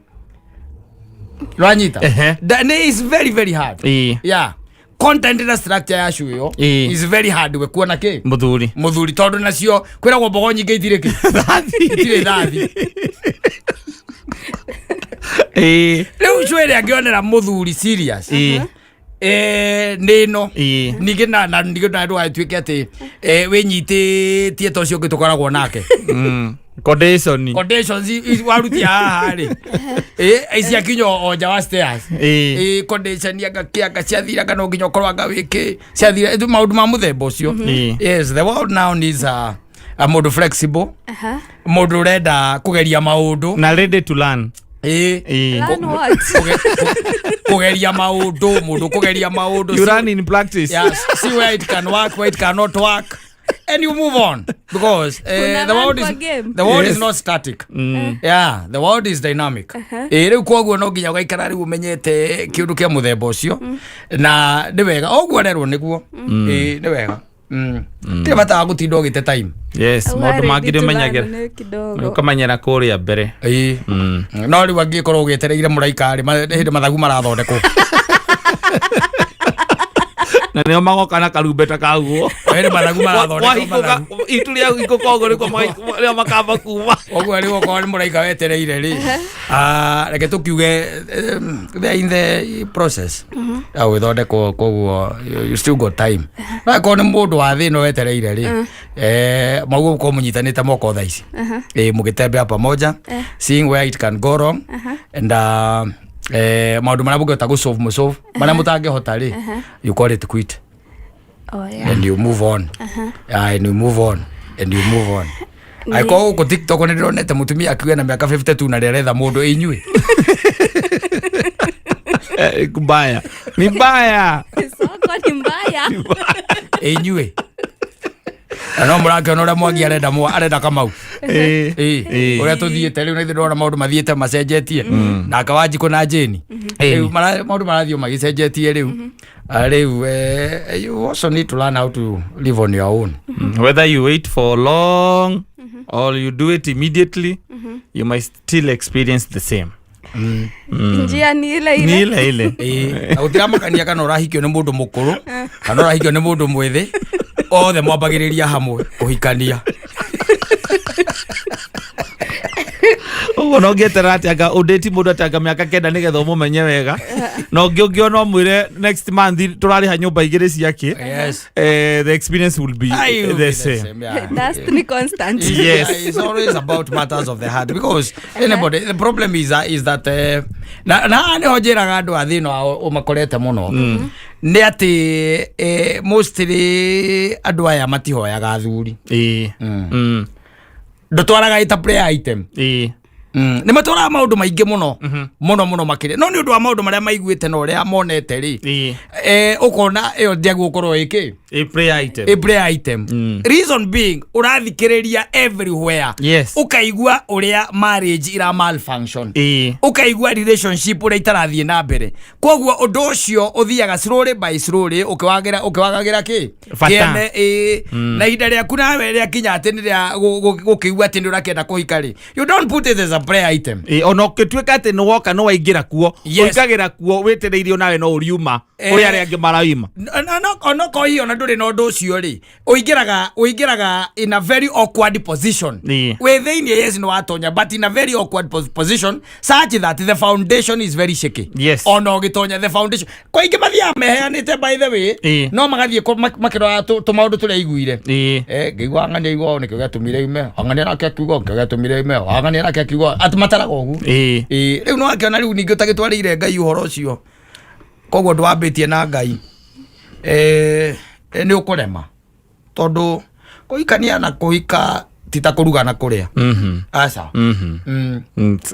Rwanyita? Nĩ is very, very hard. Yeah. Content na structure ya cuyo is very hard we kuona kĩ? Mũthuri. Mũthuri tondũ nacio kwĩragwo mbogo nyingĩ itirĩ kĩ? Itirĩ thathi. Rĩu cuyo ĩrĩa angĩonera mũthuri serious. Nĩ ĩno. Ningĩ na ningĩ na ndũgatuĩke atĩ, wĩnyitĩtie ta ũcio ũngĩ tũkoragwo nake. Condition. Conditions warutia haha rĩ. Ici akinya o nja wa stairs. Condition anga kĩanga ciathira kana nginya ũkorwo anga wĩkĩ ciathira. Maũndũ ma mũthemba ũcio. Yes, the world now needs a mũndũ flexible. Mũndũ ũrenda kũgeria maũndũ. Na ready to learn. Learn what? Kũgeria maũndũ, mũndũ kũgeria maũndũ. You learn in practice. Yeah, see where it can work, where it cannot work. And you move on because Kuna the world learn is kwa game. the world is Yes. not static. Yeah, the world is dynamic. Rĩu koguo no nginya ũgaikara rĩu ũmenyete kĩũndũ kĩa mũthemba ũcio, na nĩ wega ũguo rerwo nĩguo. Nĩ wega. Tirĩ bata wa gũtinda ũgĩte time. Yes, maũndũ mangĩ nĩ ũmenyagĩra. Nĩ kidogo. Ũkamenyera kũrĩa mbere. Ĩĩ. No rĩu angĩkorwo ũgĩetereire mũraika rĩ, hĩndĩ mathagu marathondekwo. Na nĩo magoka na karumbeta kaguo. Hĩndĩ mathagu marathondekwo Wahingũka mathagu. itu rĩa hingũka ũguo nĩkuo nĩo makamba kuma. Ũguo rĩu okorwo nĩ mũraika wetereire rĩ, reke tũkiuge they are in the process ya gwĩthondekwo, koguo you still got time. No akorwo nĩ mũndũ wa thĩ ĩno wetereire rĩ, maguo gũkorwo mũnyitanĩte moko thaa ici, mũgĩtembea pamoja, seeing where it can go wrong and maũndũ marĩa mũngĩhota gũsolve, mũsolve, marĩa mũtangĩhota rĩ, you call it quit. Oh, yeah. And you move on. Yeah, and you move on and you move on. Angĩkorwo gũkũ TikTok nĩ ndĩronete mũtumia akiuga na mĩaka 52 na rĩaretha mũndũ inyuĩ. Mbaya ni mbaya. Soko ni mbaya. Inyuĩ na no mũrakĩona ũrĩa Mwangi arenda arenda Kamau. Ũrĩa tũthiĩte rĩu, na ithuĩ ndĩrona maũndũ mathiĩte macenjetie nake Wanjikũ na Jane. Rĩu maũndũ marathiĩ o magĩcenjetie rĩu. Rĩu you also need to learn how to live on your own. Whether you wait for long or you do it immediately, you might still experience the same. Njia ni ile Ni ile. ile ile. Ĩĩ, na gũtiramakania kana ũrahikio nĩ mũndũ mũkũrũ kana ũrahikio nĩ mũndũ mwĩthĩ, othe mwambagĩrĩria hamwe kũhikania. Ũguo no ngĩeterera atĩ anga ũndĩti mũndũ atĩ anga mĩaka 9 nĩgetha ũmũmenye wega, na ũngĩ ũngĩona ũmwĩre next month tũrarĩha nyũmba igĩrĩ ciake. The experience will be Aye, will the be same. Yeah. Dust ni constant. Yes. Yeah, it's always about matters of the heart because anybody, the problem is that na nĩho njĩraga andũ a thĩna ũmakorete mũno nĩ atĩ mostly andũ aya matihoyaga athuri. Ndũtwaraga ĩta prayer item. Nĩ matwaraga maũndũ maingĩ mũno mũno mũno makĩria, no nĩ ũndũ wa maũndũ marĩa maiguĩte na ũrĩa monete rĩ, ũkona ĩyo ndĩagwo gũkorwo ĩkĩ A prayer item. A prayer item. Reason being, ũrathikĩrĩria everywhere, ũkaigua ũrĩa marriage ira malfunction, ũkaigua relationship ũrĩa itarathiĩ na mbere, koguo ũndũ ũcio ũthiaga slowly by slowly ũkĩwagagĩra kĩ Bata. kĩene. Ĩĩ, na ihinda rĩaku nawe rĩakinya atĩ nĩ rĩa gũkĩigua atĩ nĩ ũrakĩenda kũhika rĩ, you don't put it as a prayer item. Ĩĩ, ona ũngĩtuĩka atĩ nĩ woka nĩ waingĩra kuo, ũingagĩra kuo wĩtĩrĩirio nawe no ũriuma ũrĩa arĩa angĩ maraima. Onokorwo hihi ona ndũrĩ na ũndũ ũcio rĩ, ũingĩraga in a very awkward position. Wĩ thĩinĩ, yes, nĩ watonya, but in a very awkward position such that the foundation is very shaky. Ona ũgĩtonya the foundation kwa ingĩ mathiaga meheanĩte, by the way, no magathiĩ makĩroraga tũmaũndũ tũrĩa aiguire. Ngĩigua ang'ania igua nĩkĩo gĩatũmire ime ang'ania, nake akiuga nĩkĩo gĩatũmire ime ang'ania, nake akiuga atĩ mataraga ũguo. Ĩĩ, rĩu no akĩona rĩu ningĩ ũtagĩtwarĩire Ngai ũhoro ũcio, koguo ndwambĩtie na Ngai, nĩ ũkũrema tondũ kũhikania na kũhika ti ta kũruga na kũrĩa. Aca.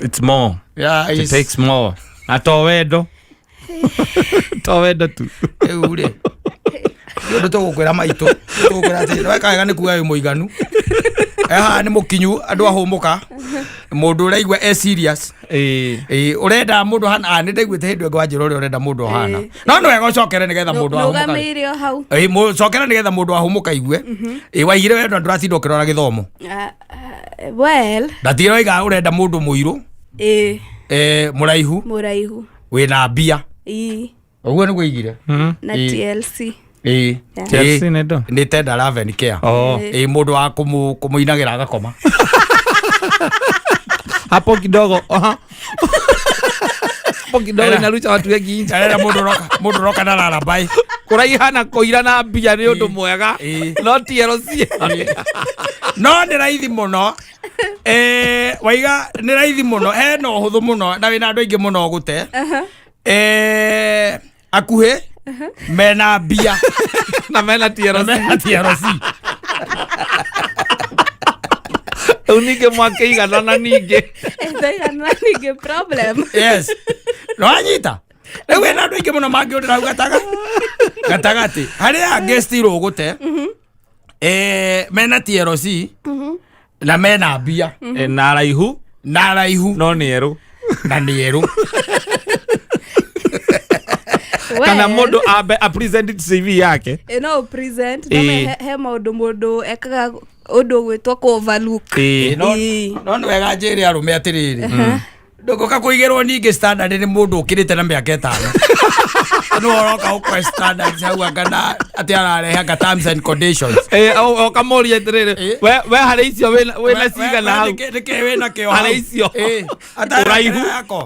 It's more. Yeah, It takes more na to wendo tu. Rĩu rĩ, nĩ ũndũ tũgũkwĩra maitũ, tũgũkwĩra atĩ weka wega nĩ kuga wĩ mũiganu. Haha nĩ mũkinyu andũ ahũmũka, mũndũ ũraigua e serious. Ĩĩ, ũrenda mũndũ hana, nĩ ndaiguĩte hĩndĩ ĩngĩ wanjĩra ũrĩa ũrenda mũndũ ahana. No nĩ wega ũcokere nĩgetha mũndũ ahũmũka. Nũgamĩire o hau. Ĩĩ, mũcokere nĩgetha mũndũ ahũmũka igue. Ĩĩ, waigire wendo ndũratinda ũkĩrora gĩthomo. Ah, ah, well. Ndatigire waiga ũrenda mũndũ mũirũ, mũraihu, Mũraihu. Wĩna mbia. Ũguo nĩguo igire. Na TLC. Yeah. TLC nĩ ndo? Nĩ tender love and care. Oh. Ĩĩ, mũndũ wa kũmũinagĩra agakoma. Hapo kidogo, aha. Hapo kidogo Era. inarusha watu wengi nje. Arenda mũndũ ũroka na rarabai. Kũraiha na kũira na mbia nĩ ũndũ mwega, no TLC. No nĩ raithi mũno. Waiga nĩ raithi mũno, hena ũhũthũ mũno na wĩna andũ aingĩ mũno gũte akuhĩ mena mbia na mena na TLC. Mena TLC. Rĩu ningĩ mwakĩiganana ningĩ. Twaigana ningĩ problem. Yes, nĩwanyita rĩu wĩna andũ aingĩ mũno mangĩũrĩra hau gatagatĩ harĩa angĩ still ũgũte. Mena TLC na mena mbia. Na araihu. Na araihu. No nĩ erũ. Na nĩ erũ. Kana mũndũ ambe a present CV yake. No present no he maũndũ mũndũ ekaga ũndũ ũgwĩtwo kũ overlook. No no nĩ wega njĩre arũme atĩrĩrĩ, ndũgũka kũigĩrwo ningĩ standard nĩ mũndũ ũkĩrĩte na mĩaka 5. Nĩ ũroka ũkwe standards hau anga na atĩ ararehe anga terms and conditions. Ũkamũria atĩrĩrĩ, we harĩ icio wĩna cigana hau? Nĩkĩ wĩna kĩo hau? Harĩ icio. Ũraihu,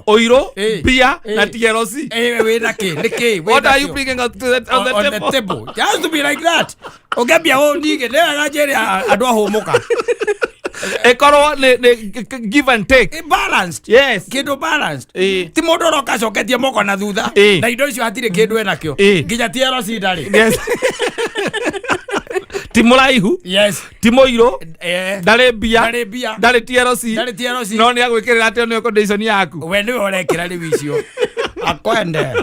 ũirũ, mbia na TLC. Wĩna kĩ? Nĩkĩ? What are you bringing to the, on the on table? The table. It has to be like that. Ũngĩambia ũũ ningĩ nĩ wega njĩre andũ ahũmũka. Ĩkorwo nĩ give and take. Balanced. Yes. Kĩndũ balanced. Ti mũndũ ũroka acoketie moko na thutha. Na indo icio hatirĩ kĩndũ enakĩo. Nginya TLC ndarĩ. Yes. Ti mũraihu. Yes. Ti mũirũ. Ndarĩ mbia. Ndarĩ mbia. Ndarĩ TLC. Ndarĩ TLC. No nĩ agwĩkĩrĩra atĩ nĩyo condition yaku. We nĩwe ũrekĩra rĩu icio. Akwende.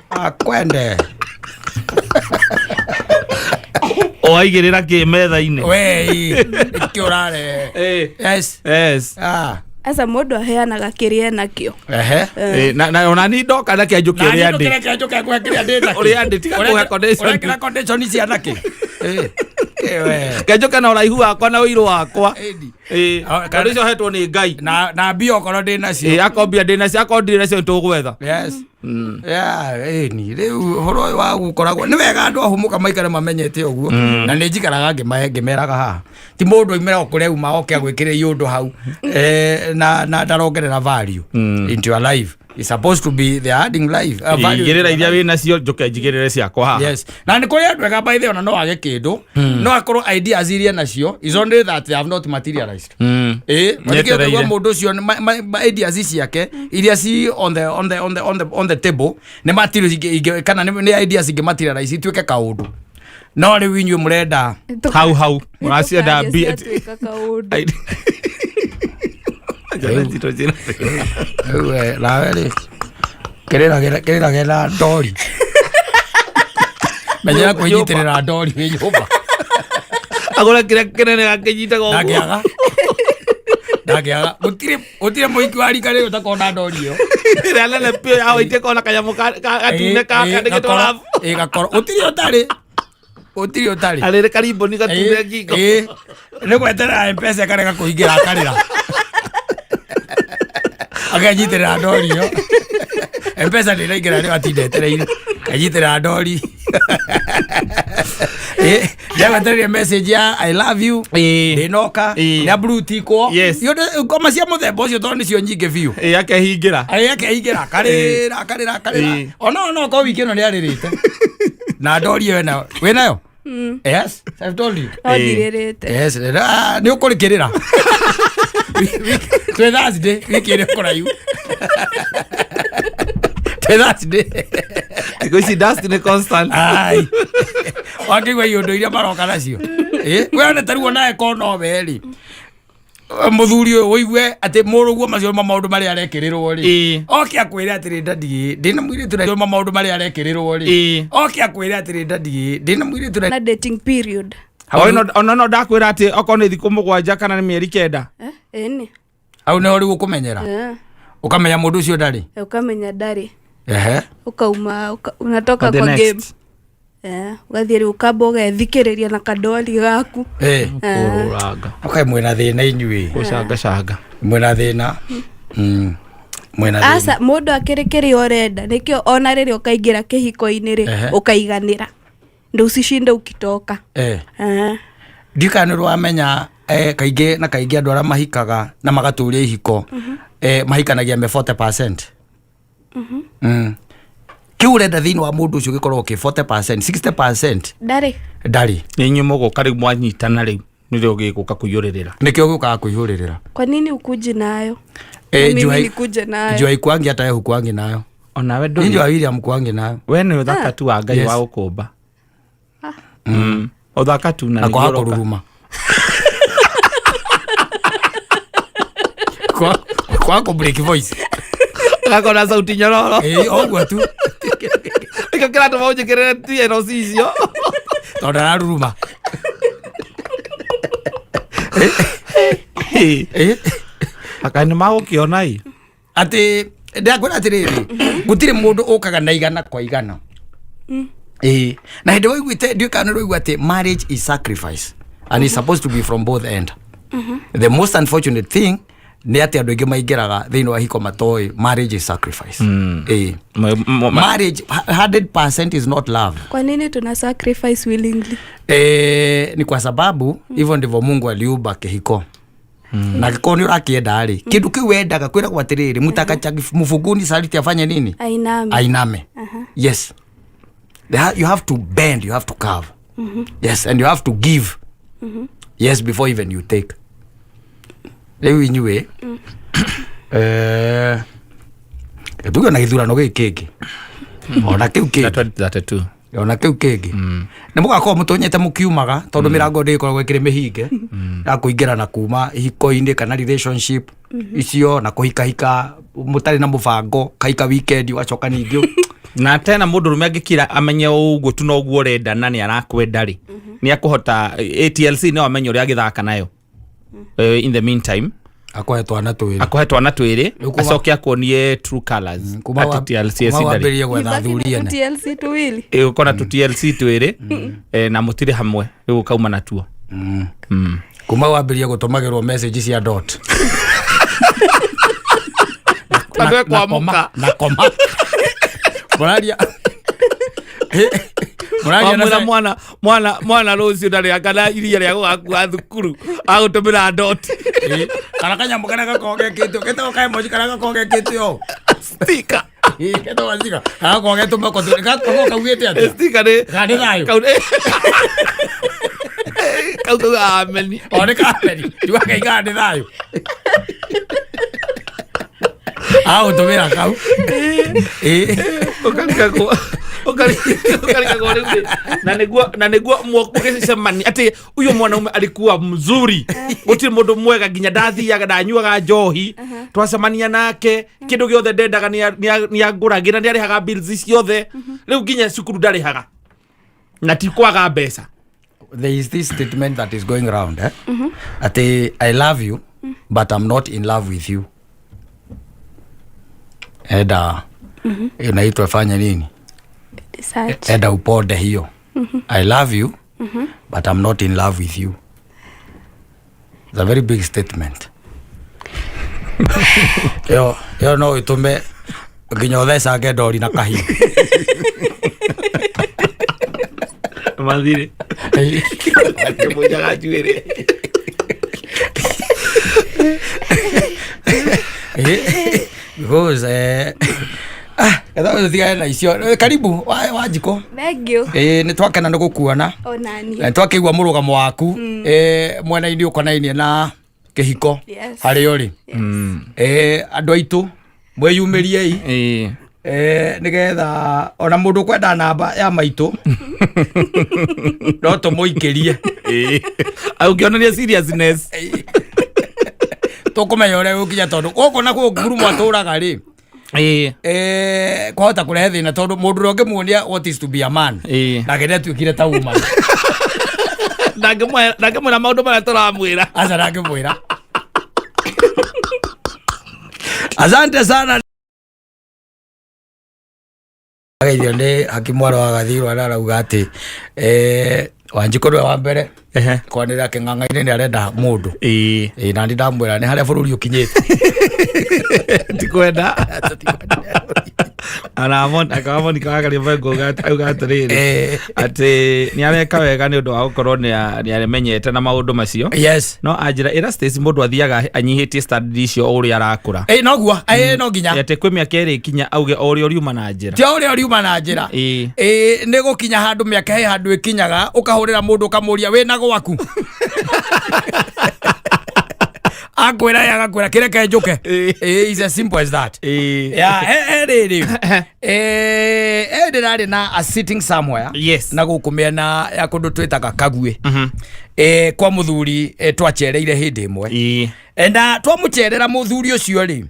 Akwende. Waigĩrĩra kĩ metha-inĩ? We, nĩkĩ ũrarehe? Yes. Yes. Aca mũndũ aheanaga kĩrĩa enakĩo. Ehe. Na ona ni ndoka na kĩanjũke ũrĩa ndĩ. Na kĩanjũke kũhe kĩrĩa ndĩ nakĩo. Ũrĩa ndĩ, tiga kũhe condition. Ũrekĩra condition cia nakĩ? Kĩanjũke na ũraihu wakwa na ũirũ wakwa. Tondũ icio hetwo nĩ Ngai. Na mbia okorwo ndĩ nacio. Akorwo mbia ndĩ nacio, akorwo ndirĩ nacio nĩtũgwetha. Yes. Ĩni rĩu ũhoro ũyũ wa gũkoragwo nĩ wega andũ ahũmũka maikare mamenyete ũguo. Na nĩ njikaraga ngĩmeraga haha. Ti mũndũ aumĩra o kũrĩa auma oke agwĩkĩrĩire ũndũ hau. Na ndarongerera value into your life. It's supposed to be the adding life. Igĩrĩra iria wĩ nacio njũke njigĩrĩre ciakwa haha. Yes. Na nĩ kũrĩ andũ ega by the way, ona no age kĩndũ. No akorwo ideas iria nacio is only that they have not materialized. Nyetereire. Mũndũ ũcio ideas ciake iria ci on the on the on the on the on the table nĩ material ingĩ kana nĩ ideas ingĩ materialize ituĩke kaũndũ. No rĩu inyuĩ mũrenda hau hau mũracienda mbia. Tuĩka kaũndũ. Nawe rĩ kĩrĩrage na ndori. Menyera kwĩnyitĩrĩra ndori wĩ nyũmba. Agũre kĩrĩa kĩnene gakĩnyitaga ũguo. Ndangĩaga. Ndangĩaga. Gũtirĩ mũhiki wa rika rĩrĩ ũtakorwo na ndori ĩyo. Ĩrĩa nene biũ ya waitĩ kona kanyamũ gatune kandĩkĩtwo rabu. Gakoro. Gũtirĩ ũtarĩ. Gũtirĩ ũtarĩ. Arĩrĩ karimboni gatune ngingo. Nĩ gweterera M-Pesa ĩkarega kũingĩra akarĩra. Akenyitĩrĩra ndori ĩyo. M-Pesa ndĩraingĩra rĩu atinda etereire. Akenyitĩrĩra ndori. Nĩagwetereire message ya I love you. Ndĩnoka. Nĩ blue tickwo. Yes. Ngoma cia mũthemba ũcio tondũ nĩcio nyingĩ biũ. Akehingĩra. Akehingĩra. Akarĩra, akarĩra, akarĩra. Ona no okorwo wiki ĩno nĩarĩrĩte. Na ndori ĩyo ĩnayo. Wĩnayo? Yes, I've told you. No ndirĩrĩte. Yes, nĩ ũkũrĩkĩrĩra. Twĩ Thursday, wiki ĩrĩa kũraihu. Twĩ Thursday. Thikũ ici dust nĩ constant. Ai. Wakĩigua iũndũ iria maroka nacio. We one ta rĩu onawe korwo no we rĩ. Mũthuri ũyũ ũigue atĩ mũrũguo macio ma maũndũ marĩa arekĩrĩrwo rĩ. Oke akwĩre atĩrĩ daddy, ndĩna mũirĩtu na ma maũndũ marĩa arekĩrĩrwo rĩ. Oke akwĩre atĩrĩ daddy, ndĩna mũirĩtu na dating period. Ona no ndakwĩra atĩ okorwo nĩ thikũ 7 kana nĩ mĩeri 9. Ĩni. Hau nĩho rĩu ũkũmenyera. Ũkamenya mũndũ ũcio ndarĩ. Ũkamenya ndarĩ. Ehe. Ũkauma, unatoka kwa game. Ũgathiĩ rĩu ũkamba ũgethikĩrĩria na kandori gaku. Kũrũranga. Okay, mwĩna thĩna inyuĩ. Gũcangacanga. Mwĩna thĩna. Mwĩna thĩna. Aca, mũndũ akĩrĩ kĩrĩa ũrenda, nĩkĩo ona rĩrĩa ũkaingĩra kĩhiko-inĩ rĩ, ũkaiganĩra. Ndũcicinde ũkitoka. Ndiũĩ kana nĩ ũramenya kaingĩ na kaingĩ andũ arĩa mahikaga na magatũria ihiko, mahikanagia me 40%. Kĩu ũrenda thĩinĩ wa mũndũ ũcio gĩkoragwo kĩ 40%, 60%. Ndarĩ. Ndarĩ. Nĩ inyuĩ mũgũka rĩu mwanyitana rĩu nĩrĩo gĩgũka kũiyũrĩrĩra. Nĩkĩo gĩũkaga kũiyũrĩrĩra. Kwa nini ukuje nayo? Mimi nikuje nayo. Jua ikuangi hata wewe hukuangi nayo. Onawe ndũrĩ. Jua William kuangi nayo. We nĩ ũthaka tu wa Ngai wa gũkũmba. Ũthaka tu na nĩguo ũroka. Kũruruma. Kwa kũ break voice. Gakona sauti nyororo. Ũguo tu. Nĩkĩo kĩratũma ũnjĩkĩrĩre TLC icio. Tondũ araruruma. Aka nĩ magũkĩona ĩ. Atä ndakwä atä rä rä gå tirä må ndå å kaga na igana kwa igana. Ĩĩ, na hĩndĩ waiguĩte, ndiũĩ kana nĩ ũraigua atĩ marriage is sacrifice and it's supposed to be from both end. The most unfortunate thing nĩ atĩ andũ aingĩ maingĩraga thĩinĩ wa hiko matoĩ marriage is sacrifice. Ĩĩ. Marriage 100% is not love. Kwa nini tuna sacrifice willingly? Ni kwa sababu hivyo ndivyo Mungu aliumba kĩhiko, na gĩkorwo nĩ ũrakĩenda rĩ, kĩndũ kĩu wendaga kwĩragwo atĩrĩrĩ, mutakacha mfuguni saliti afanye nini? Ainame. Ainame. Yes. You have to bend, you have to curve, yes, and you have to give, yes, before even you take. Rĩu inyuĩ, tuge na gĩthurano gĩkĩ kĩngĩ, ona kĩu kĩngĩ, 2032. Ona kĩu kĩngĩ nĩ mũgakorwo mũtonyete mũkiumaga, tondũ mĩrango ndĩ ĩkoragwo ĩkĩrĩ mĩhinge ya kũingĩra na kuma ihiko-inĩ kana relationship icio na kũhikahika mũtarĩ na mũbango, kahika weekend, ũgacoka ningĩ. Na tena mũndũ rũme angĩkira amenye ũguo tu noguo ũrenda na nĩ arakwenda rĩ, nĩ akũhota ATLC no amenye ũrĩa agĩthaka nayo. In the meantime akwahe twana twĩrĩ. Akũhe twana twĩrĩ. Rĩu kuma- Acoke akuonie true colors. Kuma Atĩ TLC kuma eci ndarĩ. wambĩrĩrie gwetha Ibaki athuri na ene. TLC tuwili. Ĩ, ũkona tu TLC twĩrĩ, na mũtirĩ hamwe, rĩu ũkauma natuo. Kuma wambĩrĩrie gũtũmagĩrwo message cia dot. Andũ Na ekwamũka. koma, na koma mũraria. Mũraria na Wamwĩra mwana rũciũ ndarĩ kana iria rĩa gũgakua thukuru, agũtũmĩra dot. Ĩ, kana kanyamũ karĩa gakoragwo gekĩtwo getagwo ka emoji, karĩa gakoragwo gekĩtwo ũũ. Sticker. Ĩ, getagwo sticker, karĩa gakoragwo getũmako gakoragwo kaugĩte atĩa? Sticker nĩ Kana nĩ thayũ? Kau kauga ameni. O nĩ kameni tiwakaigaga nĩ thayũ agũtũmĩra kau. Ĩ. Ũkarigagwo rĩu rĩ, na nĩguo mũgĩcemania atĩ huyo mwanaume alikuwa mzuri, gũtirĩ mũndũ mwega, nginya ndathiaga ndanyuaga njohi, twacemania nake kĩndũ gĩothe ndendaga nĩangũragĩra, nĩarĩhaga bills ciothe, rĩu nginya cukuru ndarĩhaga na ti kwaga mbeca. There is this statement that is going round, eh? Ati "I love you but I'm not in love with you." Enda inaitwa fanya nini? Research. Enda uponde hiyo. "I love you but I'm not in love with you." It's a very big statement. Yo no ĩtũme nginya ũthecange ndori na kahiũ. Mathirĩ akĩmũnjaga njuĩrĩ. Because ketha tũtigane na icio. Karibu wa njiko. Thank you. Ĩĩ, nĩ twakena nĩ gũkuona. Onani. Na nĩ twakĩigua mũrũgamo waku mwena-inĩ ũkonainie na kĩhiko harĩa ũrĩ. Andũ aitũ, mwĩyumĩriei nĩgetha ona mũndũ ũkwenda namba ya maitũ no tũmũikĩrie. Ũngĩonania seriousness. Tũkũmenya ũrĩa gũkinya, tondũ gũkũ na kũu ngurumo atũraga rĩ, kwahota kũrehe thĩna, tondũ mũndũ ũrĩa ũngĩmuonia what is to be a man nake nĩatuĩkire ta woman. Ndangĩmwĩra maũndũ marĩa tũramwĩra. Aca, ndangĩmwĩra. Asante sana. Ageithio nĩ hakimu mwarĩ wa Gathirwa, arĩa arauga atĩ Wanjikũ nĩwe wa mbere kwanĩrĩra kĩng'ang'a-inĩ nĩ arenda mũndũ. Ĩĩ, na ndamwĩra nĩ harĩa bũrũri ũkinyĩte. Tikwenda ana Monica Wakarimbengo auga atĩrĩrĩ atĩ nĩ areka wega nĩ ũndũ wa gũkorwo nĩ aremenyete na maũndũ macio. No anjĩra ĩra Stacy mũndũ athiaga anyihĩtie standard icio o ũrĩa arakũra. Ĩ, noguo, ĩ, no nginya. Atĩ kwĩ mĩaka ĩrĩ ikinya auge o ũrĩa ũriuma na njĩra. Ti o ũrĩa ũriuma na njĩra. Ĩ, nĩ gũkinya handũ mĩaka he handũ ĩkinyaga ũkahũrĩra mũndũ ũkamũria wĩna gwaku, akwĩra ye agakwĩra kĩreke njũke. Ĩ, is as simple as that. Ya he rĩrĩ, ndĩrarĩ na a sitting somewhere na gũkũ mĩena ya kũndũ twĩtaga Kaguĩ, kwa mũthuri, twacereire hĩndĩ ĩmwe. Na twamũcerera mũthuri ũcio rĩ,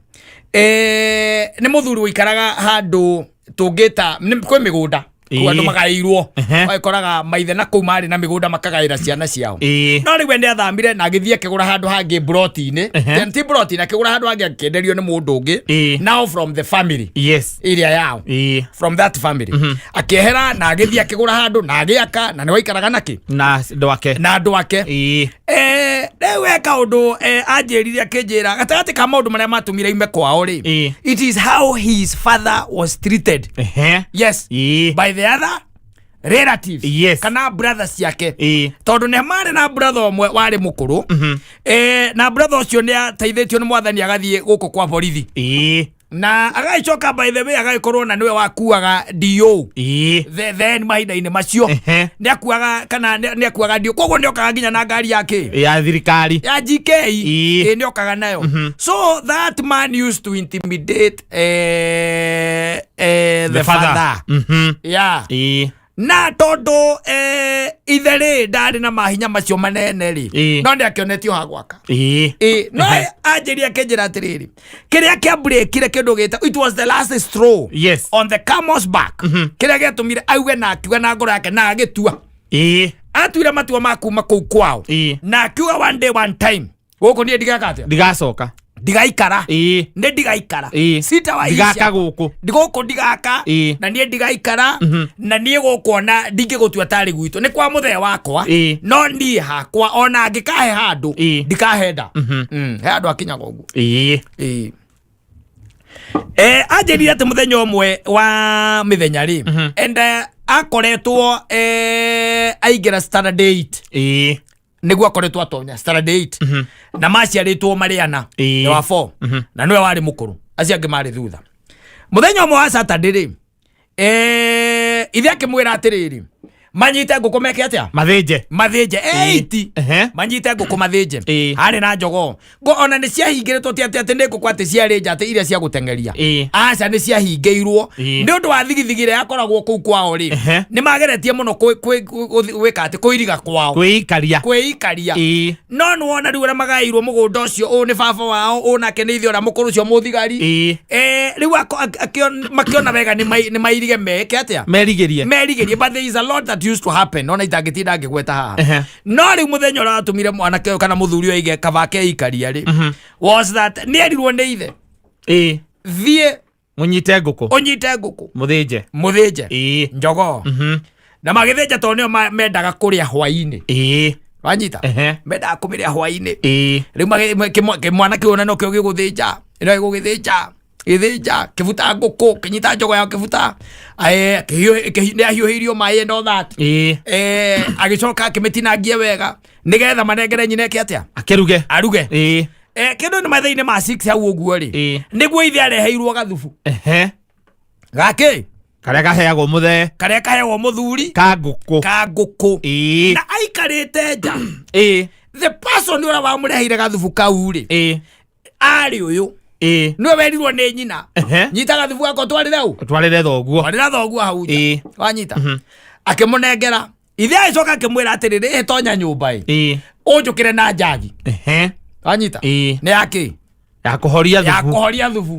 nĩ mũthuri ũikaraga handũ tũngĩta kwĩ mĩgũnda. Kũu andũ magaĩirwo. Ũgagĩkoraga maithe na kũu marĩ na mĩgũnda makagaĩra ciana ciao. No rĩu we nĩ athamire na agĩthiĩ akĩgũra handũ hangĩ mburoti-inĩ. Ti mburoti-inĩ, akĩgũra handũ hangĩ akĩenderio nĩ mũndũ ũngĩ. Now from the family ĩrĩa yao. From that family. Akĩehera na agĩthiĩ akĩgũra handũ na agĩaka na nĩ waikaraga nakĩ? Na andũ ake. Na andũ ake. Rĩu he kaũndũ anjĩrire akĩnjĩra gatagatĩ ka maũndũ marĩa matũmire ime kwao rĩ, it is how his father was treated. Yes. By the other relatives. Kana brothers ciake. Tondũ nĩ marĩ na brother ũmwe warĩ mũkũrũ. Na brother ũcio nĩ ateithĩtio nĩ mwathani agathiĩ gũkũ kwa borithi. Na agagĩcoka by the way agagĩkorwo na nĩwe wakuaga DO. Then mahinda-inĩ macio nĩ akuaga kana nĩ akuaga DO, koguo nĩ okaga nginya na ngari yake ya thirikari ya GK. Ĩ, nĩ okaga nayo. So that man used to intimidate the father. Yeah. Na tondũ ithe rĩ ndarĩ na mahinya macio manene rĩ, no nĩ akĩonetio ha gwaka. Ĩ, no anjĩria akĩnjĩra atĩrĩrĩ, kĩrĩa kĩambũrĩkire kĩndũ gĩta it was the last straw on the camel's back, kĩrĩa gĩatũmire auge na akiuga na ngoro yake na agĩtua, atuire matua ma kuma kũu kwao na akiuga one day, one time, gũkũ niĩ ndigeka atĩa? Ndigacoka. Ndigaikara. Nĩ ndigaikara. Sitawaisha. Ndigaka gũkũ. Gũkũ ndigaka. Na niĩ ndigaikara na niĩ gũkũ ona ndingĩgũtua tarĩ gwitũ, nĩ kwa mũthee wakwa. No niĩ hakwa ona angĩkahe handũ ndikahenda. He handũ akinyaga ũguo. Ĩĩ. Anjĩrire atĩ mũthenya ũmwe wa mĩthenya rĩ, and akoretwo aingĩra standard 8, nĩguo akoretwo atonya standard 8, na maciarĩtwo marĩ ana. Nĩ wa 4 na nĩwe warĩ mũkũrũ, acio angĩ marĩ thutha. Mũthenya ũmwe wa Saturday rĩ, ithe akĩmwĩra atĩrĩrĩ, manyite ngũkũ meke atĩa? Mathĩnje. Mathĩnje 8. Manyite ngũkũ mathĩnje. Harĩ na njogoo ngo ona nĩ ciahingĩrĩtwo, ti atĩ atĩ nĩ ngũkũ atĩ ciarĩ nja atĩ iria cia gũteng'eria. Aca, nĩ ciahingĩirwo nĩ ũndũ wa thigithigi ĩrĩa yakoragwo kũu kwao rĩ. Nĩ mageretie mũno gwĩka atĩ kũiriga kwao. Kwĩikaria. Kwĩikaria. No nĩ wona rĩu ũrĩa magaĩirwo mũgũnda ũcio, ũũ nĩ baba wao, ũũ nake nĩ ithe ũrĩa mũkũrũ ũcio mũthigari. Rĩu makĩona wega nĩ mairige meke atĩa? Merigĩrie. Merigĩrie. But there is a lot that used to happen ona itangĩtinda ngĩgweta haha. No rĩu mũthenya ũrĩa watũmire mwanake ũyũ kana mũthuri ũyũ aige kaba akeikaria rĩ, was that nĩ erirwo nĩ ithe, thiĩ mũnyite ngũkũ, ũnyite ngũkũ, mũthĩnje. Mũthĩnje njogoo. Na magĩthĩnja tondũ nĩo mendaga kũrĩa hwainĩ. Wanyita? Mendaga kũmĩrĩa hwainĩ. Rĩu kĩmwana kĩu ona nokĩo gĩgũthĩnja, ĩno gĩgũgĩthĩnja, gĩthĩnja, kĩbuta ngũkũ, kĩnyita njogo yao kĩbuta. Nĩ ahiũhĩirio maĩ and all that. Agĩcoka akĩmĩtinangia wega nĩgetha manengere nyina eke atĩa? Akĩruge. Aruge. Kĩndũ nĩ mathaa-inĩ ma 6 hau ũguo rĩ, nĩguo ithe areheirwo gathubu. Gakĩ? Karĩa kaheagwo mũthee. Karĩa kaheagwo mũthuri. Ka ngũkũ. Ka ngũkũ. Na aikarĩte nja, the person ũrĩa wamũreheire gathubu kau rĩ, arĩ ũyũ, nĩwe werirwo nĩ nyina, nyita gathubu gaka ũtwarĩre ũ? Ũtwarĩre thoguo. Twarĩra thoguo hau nja. Wanyita? Akĩmũnengera. Ithe agĩcoka akĩmwĩra atĩrĩrĩ, ĩ tonya nyũmba ĩ, ũnjũkĩre na njagi. Wanyita? Nĩ yakĩ? Ya kũhoria Ya thubu. kũhoria thubu.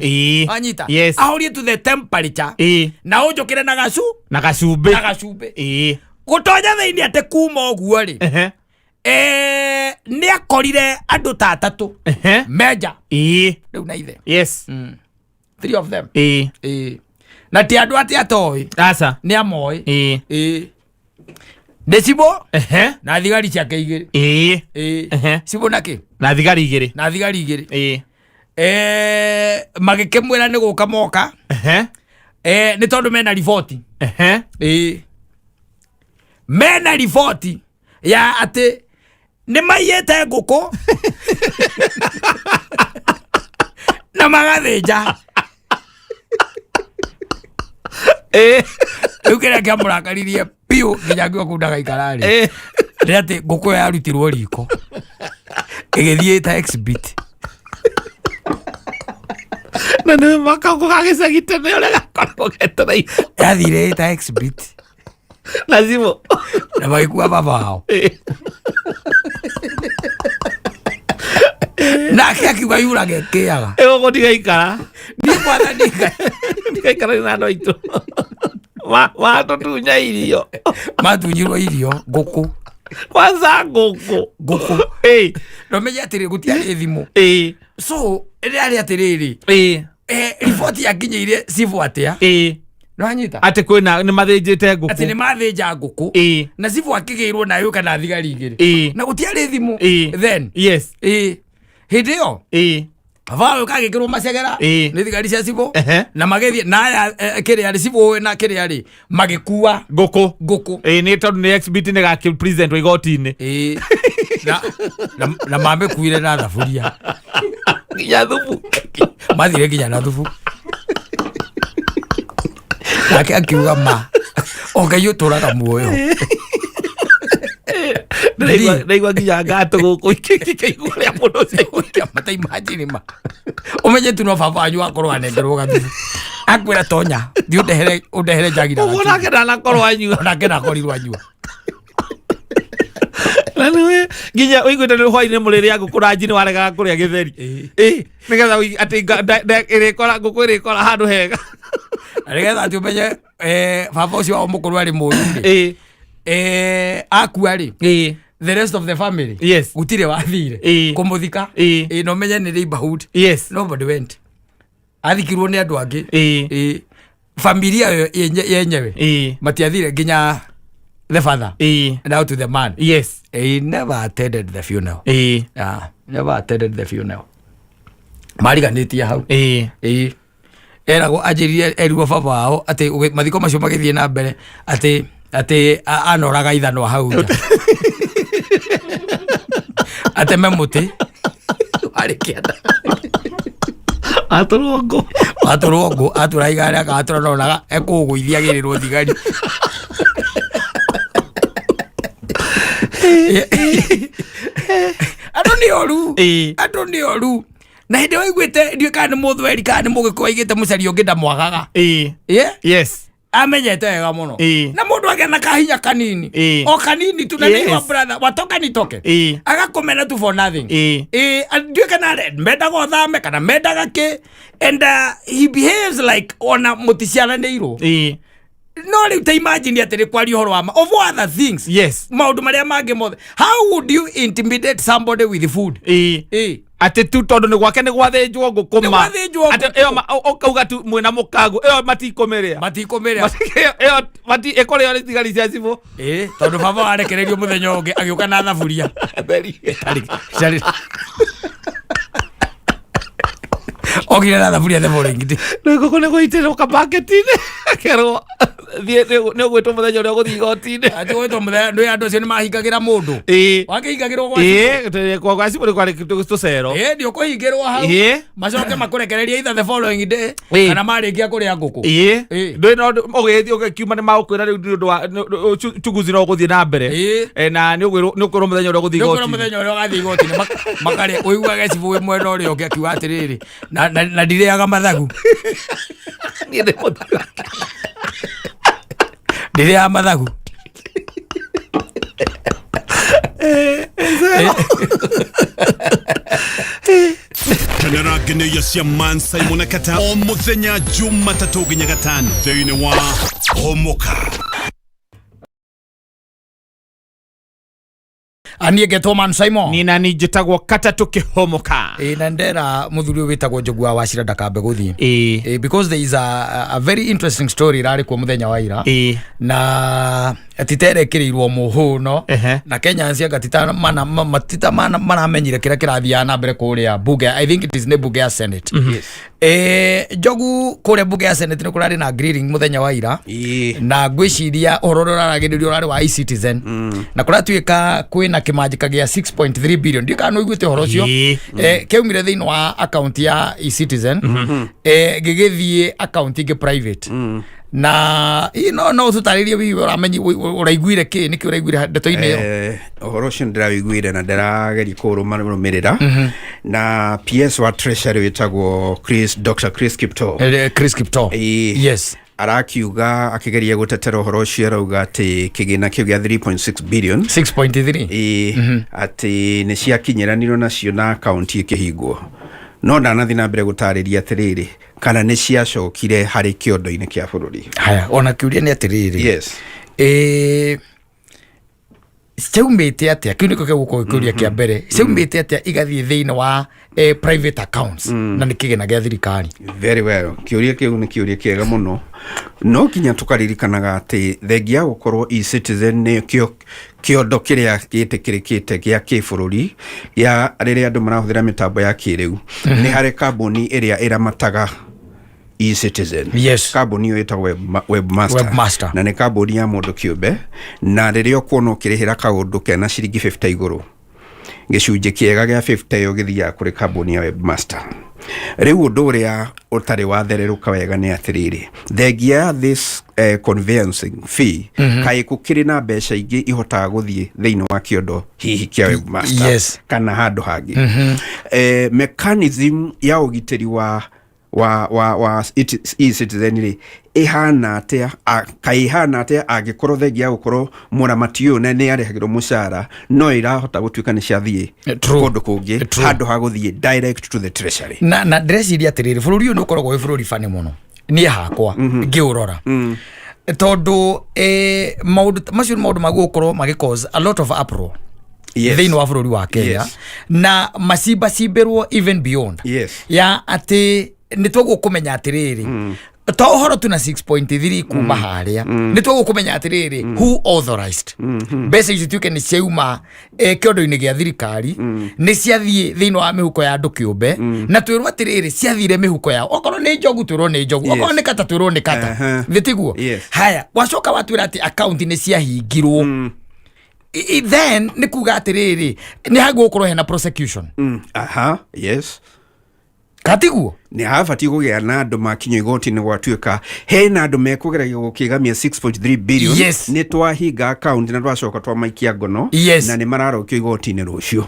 Wanyita? Yes. Ahorie to the temperature na ũnjũkĩre na gacu Na gacumbĩ. Na gacumbĩ. Gũtonya thĩinĩ atĩ kuma ũguo rĩ, nĩ akorire andũ ta atatũ menja rĩu na ithe. Three of them. Na ti andũ atĩ atoĩ. Aca. Nĩ amoĩ. Ĩĩ, nĩ cibũ na thigari ciake igĩrĩ. Ĩĩ. Cibũ na kĩ? Na thigari igĩrĩ. Na thigari igĩrĩ. Magĩkĩmwĩra nĩ gũka moka, nĩ tondũ mena riboti. Ĩĩ, mena riboti ya atĩ nĩ maiyĩte ngũkũ na magathĩnja. Rĩu kĩrĩa kĩamũrakaririe biũ nginya ngiuga kũu ndagaikara rĩ, nĩ atĩ ngũkũ ĩyo yarutirwo riko ĩgĩthiĩ ta exhibit. Na nĩ makangũ ga gĩcagi tene ũrĩa gakoragwo getereire. Yathire ta exhibit. Na cibũ. Na magĩkua baba wao. Nake akiuga yurage kĩaga. Ĩ gũkũ ndigaikara. Niĩ mwathani Ngai. Ndigaikara na andũ aitũ. Matũtunya irio. Matunyirwo irio ngũkũ. Kwanza ngũkũ. Ngũkũ. Ĩ. Na ũmenye atĩrĩ, gũtiarĩ thimũ. Ĩ. So rĩarĩ atĩrĩrĩ, Ĩ. Riboti yakinyĩire cibũ atĩa? Ĩ. Nĩwanyita? Atĩ kwĩna nĩ mathĩnjĩte ngũkũ. Atĩ nĩ mathĩnja ngũkũ. Ĩ. Na cibũ akĩgĩrwo na yũka na thigari igĩrĩ. Ĩ. Na gũtiarĩ thimũ. Ĩ. Then. Yes. Ĩ. Hĩndĩ ĩyo Ĩ. baba ũyũ kagĩkĩrwo macegera Ĩ. nĩ thigari cia cibũ. Ehe. Na magĩthiĩ na aya, kĩrĩa rĩ, cibũ na kĩrĩa rĩ, magĩkua ngũkũ. Ngũkũ. Ĩ, nĩ tondũ nĩ exhibit nĩ gakĩ present wa igoti-inĩ. Ĩ. Na mamĩkuire na thaburia. Nginya thubu. Mathire nginya na thubu. Nake akiuga ma o Ngai ũtũraga muoyo. Ndaigua nginya ngatũ gũkũ ikĩigua ũrĩa mũndũ ũcio aiguĩte. Mata imagine ma ũmenye tu no baba wanyu akorwo anengerwo gathubu, akwĩra tonya thiĩ ũndehere ũndehere njagi na ũguo gacumbĩ. Nake ndanakorwo anyua. Onake ndakorirwo anyua. Na nĩwe nginya ũiguĩte nĩ hwainĩ mũrĩrĩa ngũkũ na njini waregaga kũrĩa gĩtheri. Ĩ, nĩgetha atĩ ĩrĩkora ngũkũ ĩrĩkora handũ hega. Na nĩgetha atĩ ũmenye, baba ũcio wao mũkũrũ arĩ mũru rĩ, Ĩ. Akua rĩ, Ĩ. the rest of the family Yes. gũtirĩ wathire Ĩ. kũmũthika. Ĩ. Ĩ, na ũmenye nĩ neighborhood. Yes. Nobody went. Athikirwo nĩ andũ angĩ. Ĩ. Ĩ, familia ĩyo yenyewe Ĩ. matiathire nginya the father. Ĩ. Now to the man. Yes. He never attended the funeral. Ĩ. Yeah, never attended the funeral. Mariganĩtie hau. Ĩ. Ĩ, eragwo anjĩrire erirwo baba wao atĩ mathiko macio magĩthiĩ na mbere atĩ anoraga ithanwa hau nja, ateme mũtĩ warĩ kĩanda. Atũrwo ngũ. Atũrwo ngũ, atũra igare, agatũra nonaga ekũgũithia agĩrĩrwo thigari. Andũ nĩ oru. Ĩ. Andũ nĩ oru. Na hĩndĩ waiguĩte, ndiũĩ kana nĩ mũthweri kana nĩ mũgĩkũyũ, waigĩte mũcari ũngĩ ndamwagaga. Ĩ. Yeah? Yes. Amenyete wega mũno. Ĩ. Na mũndũ agĩa na kahinya kanini, Ĩ. o kanini tu, na Yes. nĩ brother watoka nitoke. Ĩ. Agakũmena tu for nothing. Ĩ. Ĩ, ndiũĩ kana mendaga ũthame kana mendaga kĩ, and he behaves like ona mũticiaranĩirwo. Ĩ. No rĩu ta imagine atĩrĩ, kwaria ũhoro wa ma, of all other things, Yes. maũndũ marĩa mangĩ mothe, how would you intimidate somebody with food? Ĩ. Ĩ. Atĩ tu tondũ nĩ gwake nĩ gwathĩnjwo ngũkũ Nĩ ma. gwathĩnjwo Atĩ ngũkũ. ĩyo ũkauga tu mwĩna mũkangu ĩyo matikũmĩrĩa. Matikũmĩrĩa. Ĩyo mati ĩkũrĩo nĩ thigari cia cibũ. Ĩ, tondũ baba warekererio mũthenya ũngĩ agĩũka na thaburia. Okire na thaburia the following day. Nĩ ngũkũ nĩ gũitĩrwo kabaketi-inĩ, akerwo thiĩ, nĩ ũgwĩtwo mũthenya ũrĩa ũgũthiĩ igoti-inĩ. Atĩ gwĩtwo mũthenya nĩ andũ acio nĩ mahingagĩra mũndũ. Ĩ. Wakĩhingagĩrwo gwa cibũ. Ĩ, kwa cibũ nĩ kwarĩ tũcero. Ĩ, nĩ ũkũhingĩrwo hau. Ĩ. Macoke makũrekererie either the following day Ĩ. kana marĩkia kũrĩa ngũkũ. Ĩ. Ĩ. Ndũĩ no ũgĩthiĩ ũgĩkiuma nĩ magũkwĩra rĩu nĩ ũndũ wa uchunguzi no ũgũthiĩ na mbere. Ĩ. Na nĩ ũkwĩrwo mũthenya ũrĩa ũgũthiĩ nĩ ũkwĩrwo igoti-inĩ. Mũthenya ũrĩa ũgathiĩ igoti-inĩ makarĩa ũiguage cibũ wĩ mwena ũrĩa ũngĩ akiuga atĩrĩrĩ, na ndirĩaga mathagu. Niĩ nĩ mũthaka. Ndirĩaga mathagu. Kenera ngeneia cia Man Simon Kata o muthenya Jumatatũ nginya gatano thĩinĩ wa Homoka. Aniĩ ngetwo Man Simon. Nina ni njĩtagwo Katatũ Kĩhomoka. Ĩ, na ndera mũthuri ũyũ wĩtagwo Njogu wa Wachira ndakambe gũthiĩ. Ĩ. Because there is a very interesting story ĩrarĩ kuo mũthenya wa ira. Ĩ. Na titerekĩrĩirwo mũhũno. Na Kenyans anga tita mana matita mana maramenyire kĩrĩa kĩrathiaga na mbere kũrĩa bunge. I think it is nĩ bunge ya Senate. Yes. Njogu, kũrĩa bunge ya Senate nĩ kũrarĩ na grilling mũthenya wa ira. Ĩĩ. Na ngwĩciria ũhoro ũrĩa ũraragĩrĩrio ũrarĩ wa eCitizen, na kũratuĩka kwĩna kĩmanjĩka gĩa 6.3 billion. Ndiũĩ kana nĩ ũiguĩte ũhoro ũcio. Ĩĩ. Kĩaumire thĩinĩ wa account ya eCitizen, gĩgĩthiĩ account ĩngĩ private. Na ĩ, no ũtũtarĩrie wiwe ũramenyi ũraiguire kĩ, nĩkĩ ũraiguire ndeto-inĩ ĩyo? Ũhoro ũcio nĩ ndĩrawĩiguire na ndĩrageria kũrũmarũmĩrĩra, na PS wa Treasury wĩtagwo Chris, Dr. Chris Kiptoo. Chris Kiptoo. Ĩĩ. Yes. Arakiuga, akĩgeria gũtetera ũhoro ũcio, arauga atĩ kĩgĩna kĩu gĩa 3.6 billion, 6.3. Ĩĩ, atĩ nĩ ciakinyĩranirwo nacio na akaunti ĩkĩhingwo. No ndanathiĩ na mbere gũtarĩria atĩrĩrĩ, kana nĩ ciacokire harĩ kĩondo-inĩ kĩa bũrũri. Haya, ona kĩũria nĩ atĩrĩrĩ, ciaumĩte atĩa? Kĩu nĩkĩo gĩgũkorwo kĩũria kĩa mbere. Ciaumĩte atĩa igathiĩ thĩinĩ wa private accounts na nĩ kĩgĩna gĩa thirikari? Very well. Kĩũria kĩu nĩ kĩũria kĩega mũno. No nginya tũkaririkanaga atĩ thengia ya gũkorwo eCitizen nĩ kĩo kĩondo kĩrĩa gĩtĩkĩrĩkĩte gĩa kĩbũrũri gĩa rĩrĩa andũ marahũthĩra mĩtambo ya kĩrĩu, nĩ harĩ kambuni ĩrĩa ĩramataga eCitizen. Kambuni ĩyo ĩtagwo Webmaster. Webmaster. Na nĩ kambuni ya mũndũ kĩũmbe, na rĩrĩa ũkuona ũkĩrĩhĩra kaũndũ kena ciringi 50 igũrũ, gĩcunjĩ kĩega gĩa 50 ĩyo gĩthiaga kũrĩ kambuni ya Webmaster. Rĩu ũndũ ũrĩa ũtarĩ wathererũka wega nĩ atĩrĩrĩ, thengia ya this conveyancing fee, kaĩ gũkĩrĩ na mbeca ingĩ ihotaga gũthiĩ thĩinĩ wa kĩondo hihi kĩa Webmaster kana handũ hangĩ? Mechanism ya ũgitĩri wa eCitizen rĩ, ĩhana atĩa? Kaĩ ĩhana atĩa angĩkorwo thengia ya gũkorwo mũramati ũyũ na nĩ arĩhagĩrwo mũcara no ĩrahota gũtuĩka nĩ ciathiĩ kũndũ kũngĩ handũ ha gũthiĩ direct to the treasury? Na ndĩreciria atĩrĩrĩ, bũrũri ũyũ nĩ ũkoragwo wĩ bũrũri bani mũno niĩ hakwa ngĩũrora, tondũ maũndũ macio nĩ maũndũ magũkorwo magĩ cause a lot of uproar thĩinĩ wa bũrũri wa Kenya na macimbacimbĩrwo even beyond ya atĩ nĩ twagũkũmenya atĩrĩrĩ, to ũhoro tu na 6.3 kuma harĩa, nĩ twagũkũmenya atĩrĩrĩ, who authorized mbeca icio tuĩke nĩ ciauma kĩondo-inĩ gĩa thirikari, nĩ ciathiĩ thĩinĩ wa mĩhuko ya andũ kĩũmbe, na twĩrwo atĩrĩrĩ, ciathire mĩhuko yao. Okorwo nĩ Njogu, twĩrwo nĩ Njogu. Okorwo nĩ Kata, twĩrwo nĩ Kata. Thĩ tiguo? Yes. Haya, wacoka watwĩra atĩ akaunti nĩ ciahingirwo. Then nĩ kuga atĩrĩrĩ, nĩ hagũgũkorwo hena prosecution. Aha, yes. Katiguo? Nĩ habatiĩ kũgĩa na andũ makinywo igoti-inĩ, gwatuĩka hena andũ mekũgeragia gũkĩgamia 6.3 billion. Nĩ twahinga account na twacoka twamaikia ngono na nĩ mararokio igoti-inĩ rũciũ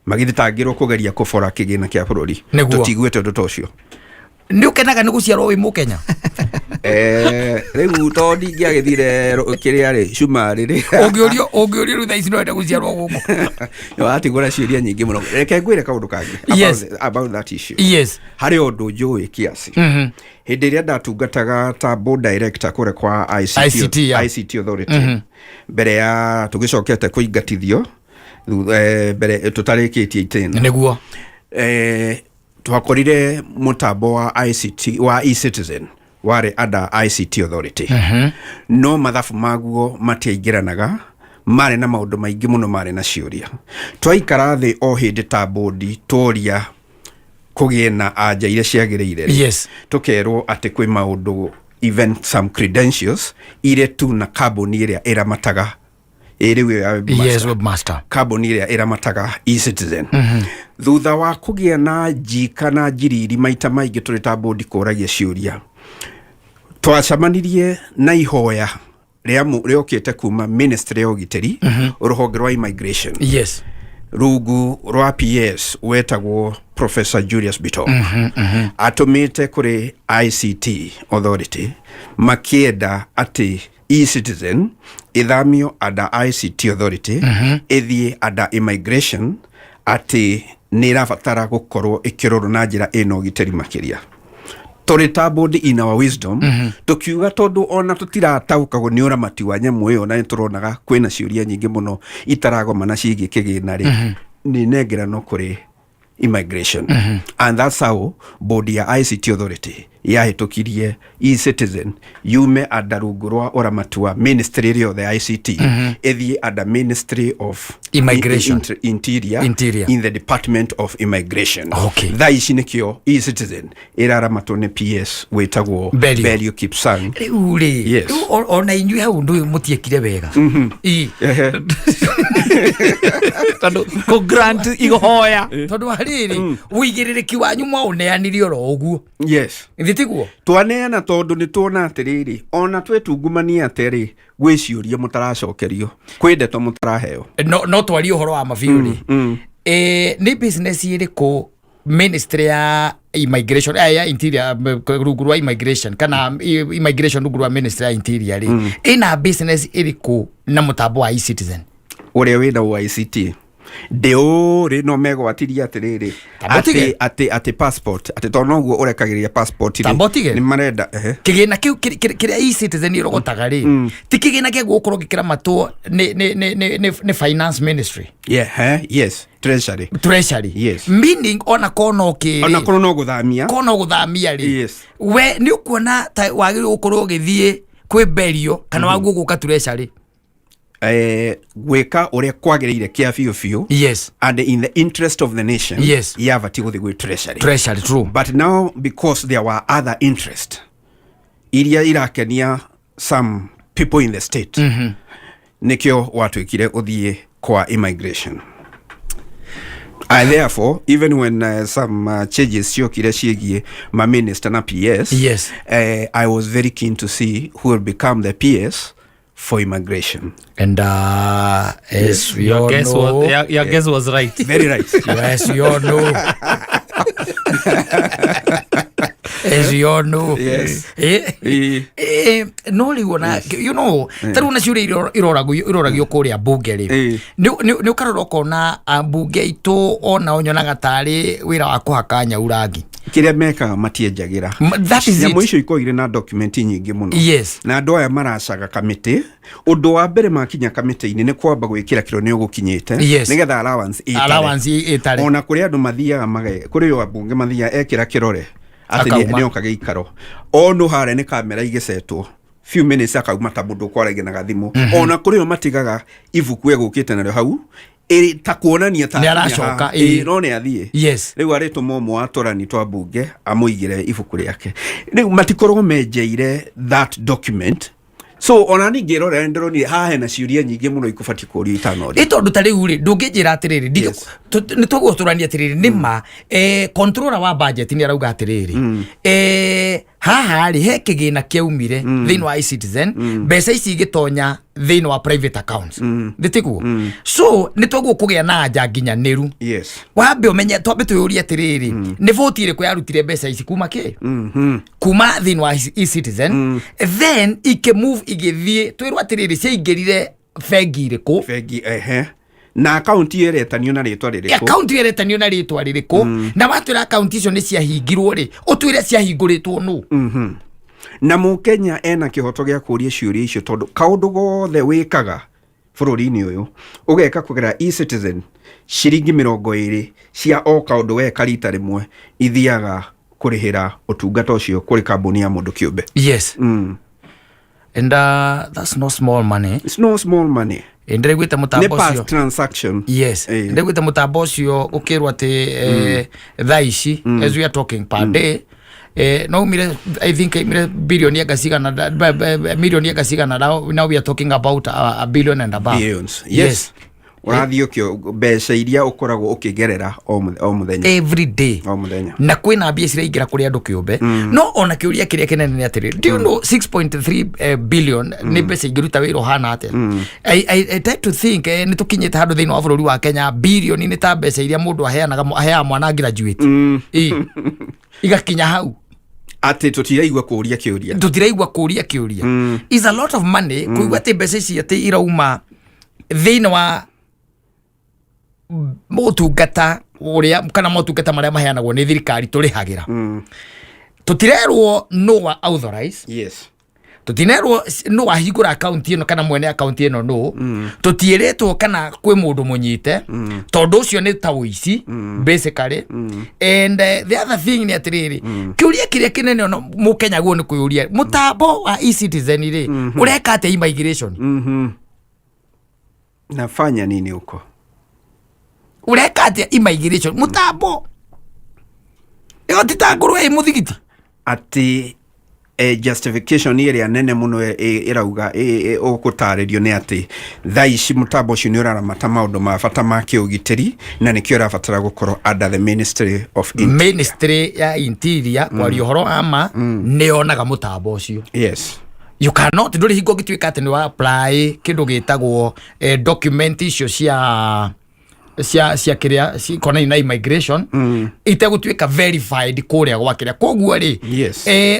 magĩthitangĩrwo kũgeria kũbora kĩgĩna kĩa bũrũri. Tũtiguĩte ũndũ ta ũcio. Nĩ ũkenaga nĩ gũciarwo wĩ Mũkenya? Rĩu to ndingĩagĩthire kĩrĩa rĩ cumarĩ rĩ. Ũngĩũrio rĩu thaa ici no wende gũciarwo gũkũ? Watigwo na ciũria nyingĩ mũno. Reke ngwĩre kaũndũ kangĩ about that issue. Harĩ ũndũ njũĩ kiasi. Hĩndĩ ĩrĩa ndatungataga ta board director kũrĩa kwa ICT, ICT, yeah. ICT Authority, mbere ya tũgĩcokete kũingatithio mbere tũtarĩkĩtie itĩna, twakorire mũtambo wa ICT wa eCitizen warĩ under ICT Authority, no mathabu maguo matiaingĩranaga, marĩ na maũndũ maingĩ mũno, marĩ na ciũria. Twaikara thĩ o hĩndĩ ta bodi tworia kũgĩe na anja iria ciagĩrĩire rĩ, tũkerwo atĩ kwĩ maũndũ, even some credentials irĩ tu na kambuni ĩrĩa ĩramataga ĩ rĩu ĩyo ya Webmaster. Yes, Webmaster. Kambuni ĩrĩa ĩramataga eCitizen. Thutha wa kũgĩa na njika na njiriri maita maingĩ tũrĩ ta bodi kũragia ciũria, twacemanirie na ihoya rĩokĩte kuma ministry ya ũgitĩri, rũhonge rwa immigration, rungu rwa PS wetagwo Professor Julius Bitok, atũmĩte kũrĩ ICT Authority makĩenda atĩ eCitizen ĩthamio under ICT Authority ĩthiĩ under immigration, atĩ nĩ ĩrabatara gũkorwo ĩkĩrorwo na njĩra ĩna ũgitĩri makĩria. Tũrĩ ta board, in our wisdom, tũkiuga tondũ ona tũtirataũkagwo nĩ ũramati wa nyamũ ĩyo na nĩ tũronaga kwĩna ciũria nyingĩ mũno itaragomana ciĩgiĩ kĩgĩna rĩ, nĩ nengerano kũrĩ immigration. And that's how board ya ICT Authority yahĩtũkirie eCitizen yume under rungu rwa ũramati wa ministry ĩrĩa yothe ya ICT, ĩthiĩ under Ministry of Immigration. Interior, Interior. in the Department of Immigration. Thaa ici nĩkĩo eCitizen ĩraramatwo nĩ PS wĩtagwo Belio. Belio Kipsang. Rĩu rĩ, rĩu ona inyuĩ hau ndũ mũtiekire wega. Ĩ. Tondũ kũ grant ihoya. Tondũ wa rĩrĩ, ũigĩrĩrĩki wanyu mwaũneanire oro ũguo. Thĩ tiguo? Twaneana tondũ nĩ tuona atĩrĩrĩ, ona twĩtungumania atĩrĩ, gwĩ ciũria mũtaracokerio, kwĩ ndeto mũtaraheo. No twarie ũhoro wa mabiũ rĩ, nĩ business ĩrĩkũ ministry ya immigration, ya interior, rungu rwa immigration, kana immigration rungu rwa ministry ya interior rĩ, ĩna business ĩrĩkũ na mũtambo wa eCitizen? Ũrĩa wĩna wa ICT. Ndĩũrĩ no megwatirie atĩrĩrĩ, Tamba ũtige. atĩ passport, atĩ tondũ noguo ũrekagĩrĩria passport rĩ, Tamba ũtige. nĩ marenda ehe. Kĩgĩna kĩu kĩrĩa e-Citizen ĩrogotaga rĩ, ti kĩgĩna kĩa gũkorwo gĩkĩramatwo nĩ finance ministry? Yeah, yes, treasury. Treasury. Yes. Meaning ona kono kĩrĩ Ona korwo no gũthamia. Kono gũthamia rĩ, Yes. we nĩ ũkuona ta wagĩrĩirwo gũkorwo ũgĩthiĩ kwĩ berio kana waguo gũka treasury? Gwĩka ũrĩa kwagĩrĩire kĩa biũ biũ and in the interest of the nation, yabatiĩ gũthiĩ gwĩ treasury. Treasury, true. But now, because there were other interest iria irakenia some people in the state, nĩkĩo watuĩkire ũthiĩ kwa immigration. And therefore, even when some changes ciokire ciĩgiĩ ma minister na PS, I was very keen to see who will become the PS for immigration. And as we Your all guess know, was, your guess was right. Very right. As we all know, as we all know. No rĩu ona ta rĩu ona ciũria iroragio kũrĩa mbunge rĩ, nĩ ũkarora ũkona ambunge aitũ onao nyonaga tarĩ wĩra wa kũhaka nyau rangi. Kĩrĩa mekaga matienjagĩra. That is Nyamũ it. icio ikoragwo irĩ na document nyingĩ mũno. Na andũ aya maracaga kamĩtĩ, ũndũ wa mbere makinya kamĩtĩ-inĩ nĩ kwamba gwĩkĩra kĩro nĩ ũgũkinyĩte, nĩgetha allowance ĩtare. Allowance ĩtare. Ona kũrĩ andũ mathiaga mage kũrĩ o ambunge mathiaga ekĩra kĩrore atĩ Akauma. nĩoka gĩikaro ono harĩa nĩ kamera igĩcetwo, few minutes akauma ta mũndũ ũkwaragia na gathimũ. Ona kũrĩ o matigaga ibuku egũkĩte narĩo hau ĩrĩ ta kuonania ta Nĩ akinya aracoka, haha. Ĩĩ, no nĩ athiĩ. Rĩu arĩtũma ũmwe wa tũrani twa mbunge amũigĩre ibuku rĩake. Rĩu matikorwo menjeire that document, so ona ningĩ rora ndĩronire haha hena ciũria nyingĩ mũno ikũbatiĩ kũũrio itanoria. Ĩ tondũ ta rĩu rĩ, ndũngĩnjĩra atĩrĩrĩ, nĩ tũgũtũrania atĩrĩrĩ, nĩ ma controller wa budget nĩ arauga atĩrĩrĩ, haha rĩ he kĩgĩna kĩaumire thĩinĩ wa eCitizen, mbeca ici igĩtonya thĩinĩ wa private accounts, nĩ tiguo? So nĩ twaguo kũgĩa na anja nginyanĩru. Wambe ũmenye, twambe twĩyũrie atĩrĩrĩ, nĩ voti ĩrĩkũ yarutire mbeca ici kuma kĩ kuma thĩinĩ wa eCitizen, then ikĩmove igĩthiĩ, twĩrwo atĩrĩrĩ, ciaingĩrire bengi ĩrĩkũ? Bengi, ehe, na akaunti ĩretanio na rĩtwa rĩrĩkũ? Akaunti ĩretanio na rĩtwa rĩrĩkũ? Na watwĩra akaunti icio nĩ ciahingirwo rĩ, ũtwĩre ciahingũrĩtwo nũ? Na mũkenya ena kĩhoto gĩa kũũria ciũria icio, tondũ kaũndũ gothe wĩkaga bũrũri-inĩ ũyũ ũgeka kũgerera eCitizen, ciringi 20 cia o kaũndũ weka rita rĩmwe ithiaga kũrĩhĩra ũtungata ũcio kũrĩ kambuni ya mũndũ kĩũmbe. And that's no small money. It's no small money. Ndĩraiguĩte Nĩ mũtambo past ũcio transaction. Ndĩraiguĩte mũtambo ũcio ũkĩrwo atĩ thaa ici, as we are talking, per day no umire, I think imire bilioni anga cigana, milioni anga cigana. Now we are talking about a billion and above. Billions, yes. Ũrathiĩ ũkĩo mbeca iria ũkoragwo ũkĩgerera o mũthenya. Every day. O mũthenya. Na kwĩna mbia ciraingĩra kũrĩ andũ kĩũmbe, no ona kĩũria kĩrĩa kĩnene nĩ atĩrĩrĩ, do you know 6.3 billion nĩ mbeca ingĩruta wĩra ũhana atĩa? I tend to think nĩ tũkinyĩte handũ thĩinĩ wa bũrũri wa Kenya bilioni nĩ ta mbeca iria mũndũ aheanaga, aheaga mwana graduate. Ĩ, igakinya hau. Atĩ tũtiraigua kũũria kĩũria. Tũtiraigua kũũria kĩũria. Is a lot of money kũigua atĩ mbeca ici atĩ irauma thĩinĩ wa motungata ũrĩa kana motungata marĩa maheanagwo nĩ thirikari tũrĩhagĩra. Tũtirerwo no wa authorize, tũtinerwo no wahingũra akaunti ĩno kana mwene akaunti ĩno no tũtiĩrĩtwo kana kwĩ mũndũ mũnyite, tondũ ũcio nĩ ta ũici basically. And the other thing nĩ atĩrĩrĩ, kĩũria kĩrĩa kĩnene ona mũkenya guo nĩ kwĩyũria, mũtambo wa eCitizen rĩ, ũreka atĩa immigration? Nafanya nini huko? Ũreka atĩa immigration mũtambo ĩyo ti ta ngũrwe ĩ mũthigiti? Atĩ justification ĩrĩa nene mũno ĩrauga ũgũtarĩrio nĩ atĩ thaa ici mũtambo ũcio nĩ ũraramata maũndũ ma bata ma kĩũgitĩri, na nĩkĩo ũrabatara gũkorwo under the Ministry of Interior. Ministry ya Interior, kwaria ũhoro wa ma, nĩ yonaga mũtambo ũcio. You cannot, ndũrĩ hingo ũngĩtuĩka atĩ nĩ wa apply kĩndũ gĩtagwo document icio cia kĩrĩa cikonainie na immigration itegũtuĩka verified kũrĩa gwa kĩrĩa. Koguo rĩ,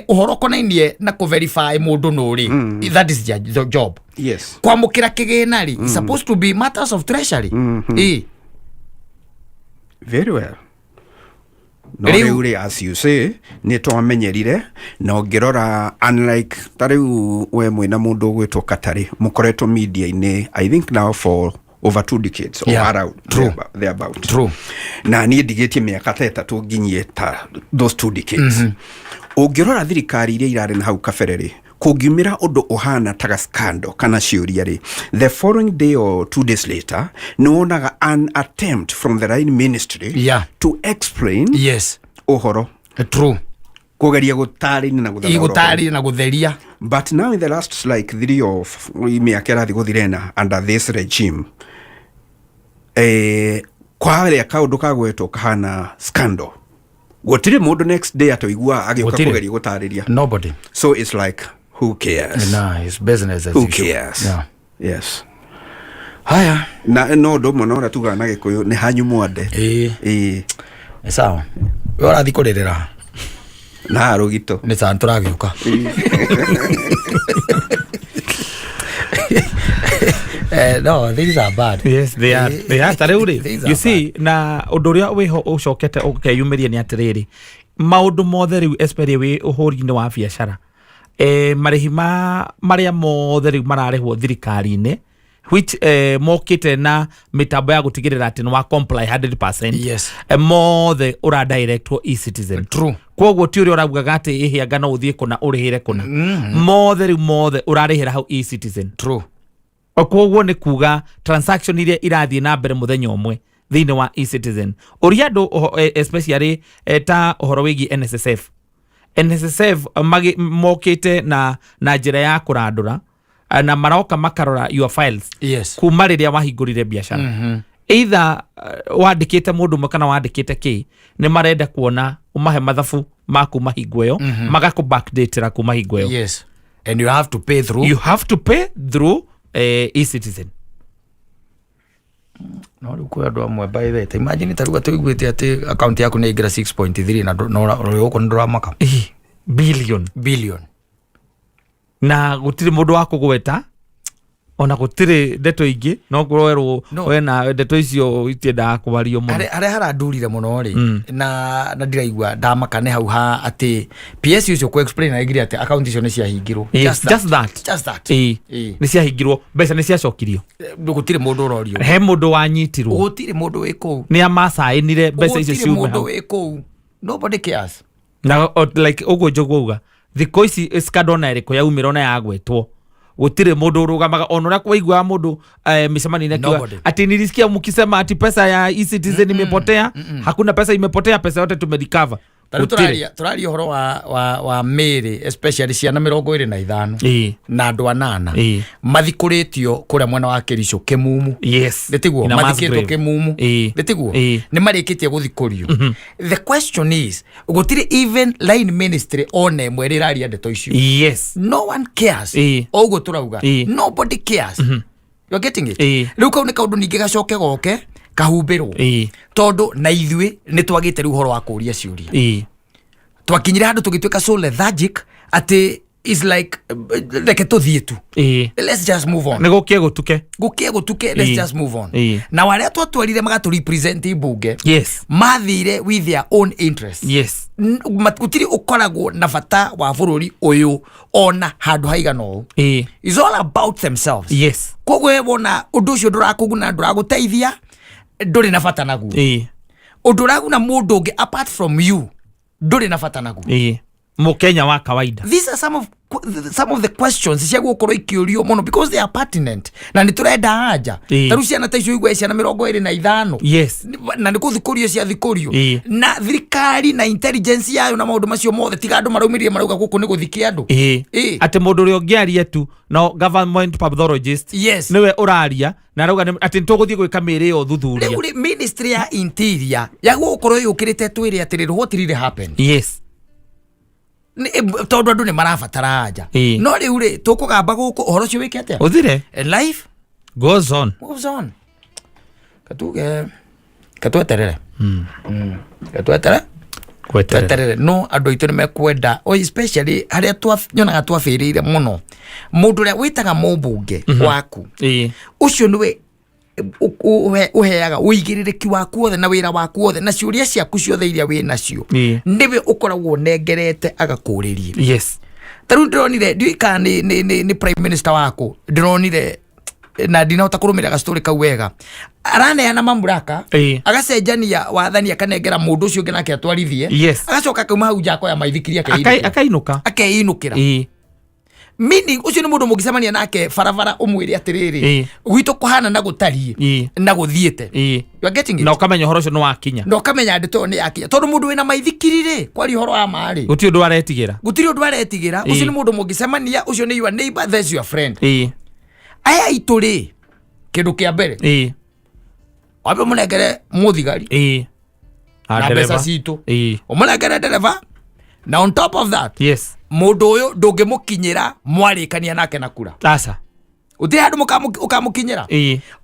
ũhoro ũkonainie na kũ-verify mũndũ nũ rĩ, that is their job. Kwamũkĩra kĩgĩna rĩ, is supposed to be matters of treasury. Ĩ. Very well. No Rĩu- rĩu rĩ, as you say, nĩ twamenyerire na ũngĩrora, unlike ta rĩu we mwĩna mũndũ ũgwĩtwo Katarĩ, mũkoretwo media-inĩ I think now for over 2 decades or around thereabout. Na niĩ ndigĩtie mĩaka ta 3 nginyie ta those 2 decades. Ũngĩrora thirikari iria irarĩ na hau kabere rĩ, kũngiumĩra ũndũ ũhana ta ga scandal kana ciũria rĩ, the following day or 2 days later nĩ wonaga an attempt from the line ministry to explain ũhoro, kũgeria gũtarĩria na gũthathaũra ũhoro. Gũtarĩria na gũtheria. But now in the last like 3 or mĩaka ĩrathiĩ gũthira ĩna under this regime, kwarĩa kaũndũ kagwetwo kahana scandal, gũtirĩ mũndũ next day atoigua agĩũka Gũtirĩ. kũgeria gũtarĩria. Nobody. So it's like, who cares? Nah, it's business as Who usual. cares? Yes. Haya. Na no ũndũ ũmwe na ũrĩa tugaga na Gĩkũyũ, nĩ hanyu mwande. Ĩĩ. Nĩ sawa, we ũrathiĩ kũrĩrĩra. Na haha rũgito. Nĩ sawa, nĩtũragĩũka. No, things are bad. Yes, they are. They are. Ta rĩu rĩ, Things are you see, na ũndũ ũrĩa wĩho ũcokete ũkeyumĩria nĩ atĩrĩrĩ, maũndũ mothe rĩu, especially wĩ ũhũri-inĩ wa biacara, marĩhi ma marĩa mothe rĩu mararĩhwo thirikari-inĩ, which mokĩte na mĩtambo ya gũtigĩrĩra atĩ nĩ wa comply 100%, mothe ũra directwo eCitizen. Koguo ti ũrĩa ũraugaga atĩ ĩhĩanga no ũthiĩ kũna ũrĩhĩre kũna, mothe rĩu mothe ũrarĩhĩra hau eCitizen. Koguo nĩ kuga transaction iria irathiĩ na mbere mũthenya ũmwe thĩinĩ wa eCitizen, ũria andũ especially ta ũhoro wĩgiĩ NSSF. NSSF mokĩte na njĩra ya kũrandũra, na maroka makarora your files kuma rĩrĩa wahingũrire biacara, either wandĩkĩte mũndũ ũmwe kana wandĩkĩte kĩ, nĩ marenda kuona ũmahe mathabu ma kuma hingo ĩyo, magakũ backdatĩra kuma hingo ĩyo. Yes, and you have to pay through. You have to pay through eCitizen. No rĩu kwĩ andũ amwe, by the way, ta imagine ta rĩu atĩ ũiguĩte atĩ account yaku nĩ yaingĩra 6.3 na na ũrĩ gũkũ nĩ ndũramaka. Billion. Billion. Na gũtirĩ mũndũ wa kũgweta, ona gũtirĩ ndeto ingĩ no kũrwerwo. No. Wena ndeto icio itiendaga kwario mũno. Harĩa harandurire mũno rĩ, na ndiraigua ndamaka, nĩ hau ha atĩ PS ũcio kũ explain aigire atĩ account icio nĩ ciahingirwo. Yes, just that. Just that. Nĩ ciahingirwo, mbeca nĩ ciacokirio. Gũtirĩ mũndũ ũrorio. He mũndũ wanyitirwo? Gũtirĩ mũndũ wĩ kũu. Nĩ amacaĩnire mbeca icio Gũtirĩ ciume mũndũ hau. wĩ kũu. Nobody cares. Na like ũguo njoguo auga, thikũ ici scandal ona ĩrĩkũ yaumĩra, ona yagwetwo, gũtirĩ mũndũ ũrũgamaga, ona ũrĩa waiguaga mũndũ mĩcemanio-inĩ akiuga Nobody. ati nilisikia mkisema ati pesa ya eCitizen imepotea. Hakuna pesa imepotea, pesa yote tumerecover. Ta rĩu Gũtirĩ. tũraria ũhoro wa mĩrĩ, especially ciana 25 na andũ anana mathikũrĩtio kũrĩa mwena wa Kericho, Kĩmumu. Nĩ tiguo? In a mass Mathikĩtwo grave. Kĩmumu. Nĩ tiguo? Nĩ marĩkĩtie gũthikũrio. The question is, gũtirĩ even line ministry ona ĩmwe ĩrĩa ĩraria ndeto icio. No one cares. O ũguo tũrauga, nobody cares. You are getting it? Rĩu kau nĩ kaũndũ ningĩ gacoke goke kahumbĩrwo, tondũ na ithuĩ nĩ twagĩte rĩu ũhoro wa kũũria ciũria. Twakinyire handũ tũgĩtuĩka so lethargic atĩ is like, reke tũthiĩ tu. Let's just move on. Nĩ gũkie gũtuke. Gũkie gũtuke, let's just move on. Na arĩa twatwarire magatũ represent mbunge mathire with their own interest. Gũtirĩ ũkoragwo na bata wa bũrũri ũyũ ona handũ haigana ũũ. It's all about themselves. Koguo we wona ũndũ ũcio ndũrakũguna, ndũragũteithia, ndũrĩ na bata naguo. Ũndũ ũraguna mũndũ ũngĩ apart from you, ndũrĩ na bata naguo. Mũkenya wa kawaida. These are some of the questions cia gũkorwo ikĩũrio mũno because they are pertinent na nĩ tũrenda anja. Ta rĩu ciana ta icio, igwe ciana 25 na nĩ kũthikũrio ciathikũrio, na thirikari na intelligence yayo na maũndũ macio mothe, tiga andũ maraumĩrire marauga gũkũ nĩ gũthikia andũ. Atĩ mũndũ ũrĩa ũngĩaria tu no government pathologist nĩwe ũraria na arauga atĩ nĩ tũgũthiĩ gwĩka mĩĩrĩ ĩyo ũthuthuria. Rĩu rĩ, ministry ya interior yagwo gũkorwo yũkĩrĩte twĩre atĩrĩrĩ, what really happened? Tondũ andũ nĩ marabatara anja. No rĩu rĩ, tũkũgamba gũkũ ũhoro ũcio wĩke atĩa? Ũthire. And life goes on. Moves on. Katuge katweterere. Katwetere. Kweterera. Tweterere, no andũ aitũ nĩ mekwenda, o especially harĩa nyonaga twabĩrĩire mũno, mũndũ ũrĩa wĩtaga mũmbunge waku, ũcio nĩwe Ũheaga ũigĩrĩrĩki waku wothe na wĩra waku wothe na ciũria ciaku ciothe iria wĩ nacio, nĩwe ũkoragwo ũnengerete agakũrĩrie. Ta rĩu ndĩronire, ndiũĩ kana nĩ prime minister waku ndĩronire, na ndinahota kũrũmĩrĩra gastori kau wega, araneana mamlaka, agacenjania wathani, akanengera mũndũ ũcio ũngĩ nake atwarithie. Agacoka akauma hau nja, akoya maithikiri, akeinũkĩra. Akainũka. Akeinũkĩra. Meaning ũcio nĩ mũndũ mũngĩcemania nake barabara ũmwĩre atĩrĩrĩ, gwitũ kũhana na gũtariĩ na gũthiĩte. You are getting it? Na ũkamenya ũhoro ũcio nĩ wakinya. Na ũkamenya ndeto ĩyo nĩ yakinya, tondũ mũndũ wĩna maithikiri rĩ, kwaria ũhoro wa ma rĩ, gũtirĩ ũndũ aretigĩra. Gũtirĩ ũndũ aretigĩra. Ũcio nĩ mũndũ mũngĩcemania, ũcio nĩ your neighbor, that's your friend. Aya aitũ rĩ, kĩndũ kĩa mbere, wambe mũnengere mũthigari na mbeca ndereba. citũ, ũmũnengere ndereba, na on top of that, mũndũ ũyũ ndũngĩmũkinyĩra mwarĩkania nake na kura. Aca. Gũtirĩ handũ ũkamũkinyĩra.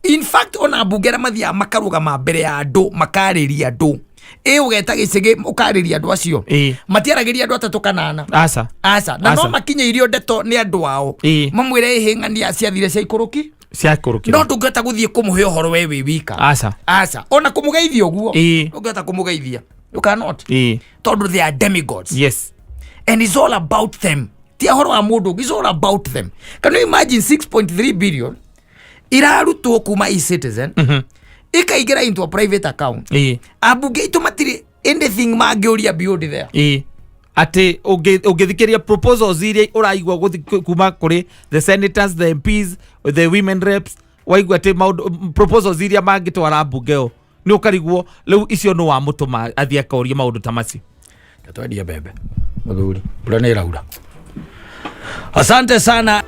In fact, ona mbunge arĩa mathiaga makarũgama mbere ya andũ makarĩria andũ, ĩ ũgeta gĩcĩgĩ ũkarĩria andũ acio, matiaragĩria andũ atatũ kana ana. Aca. Aca, na no Aca. makinyĩirio ndeto nĩ andũ ao, mamwĩre ĩhĩng'ania ciathire ciaikũrũki. Ciakũrũkĩra. No ndũngĩhota gũthiĩ kũmũhe ũhoro we wĩ wika. Aca. Aca, ona kũmũgeithia ũguo, ndũngĩhota kũmũgeithia, you cannot, tondũ they are demigods and it's all about them, ti ũhoro wa mũndũ ũngĩ, it's all about them. Can you imagine 6.3 billion irarutwo kuma e-Citizen ikaingĩra into a private account? Ambunge aitũ matirĩ anything mangĩũria beyond there. Atĩ ũngĩthikĩria proposals iria ũraigua kuma kũrĩ the senators, the MPs, the women reps, waigua atĩ maũndũ proposals iria mangĩtwara mbunge ĩyo, nĩ ũkarigwo rĩu icio nĩ wamũtũma athiĩ akorie maũndũ ta macio. Twendie mbembe, mũthuri, mbura nĩ ĩraura. Asante sana.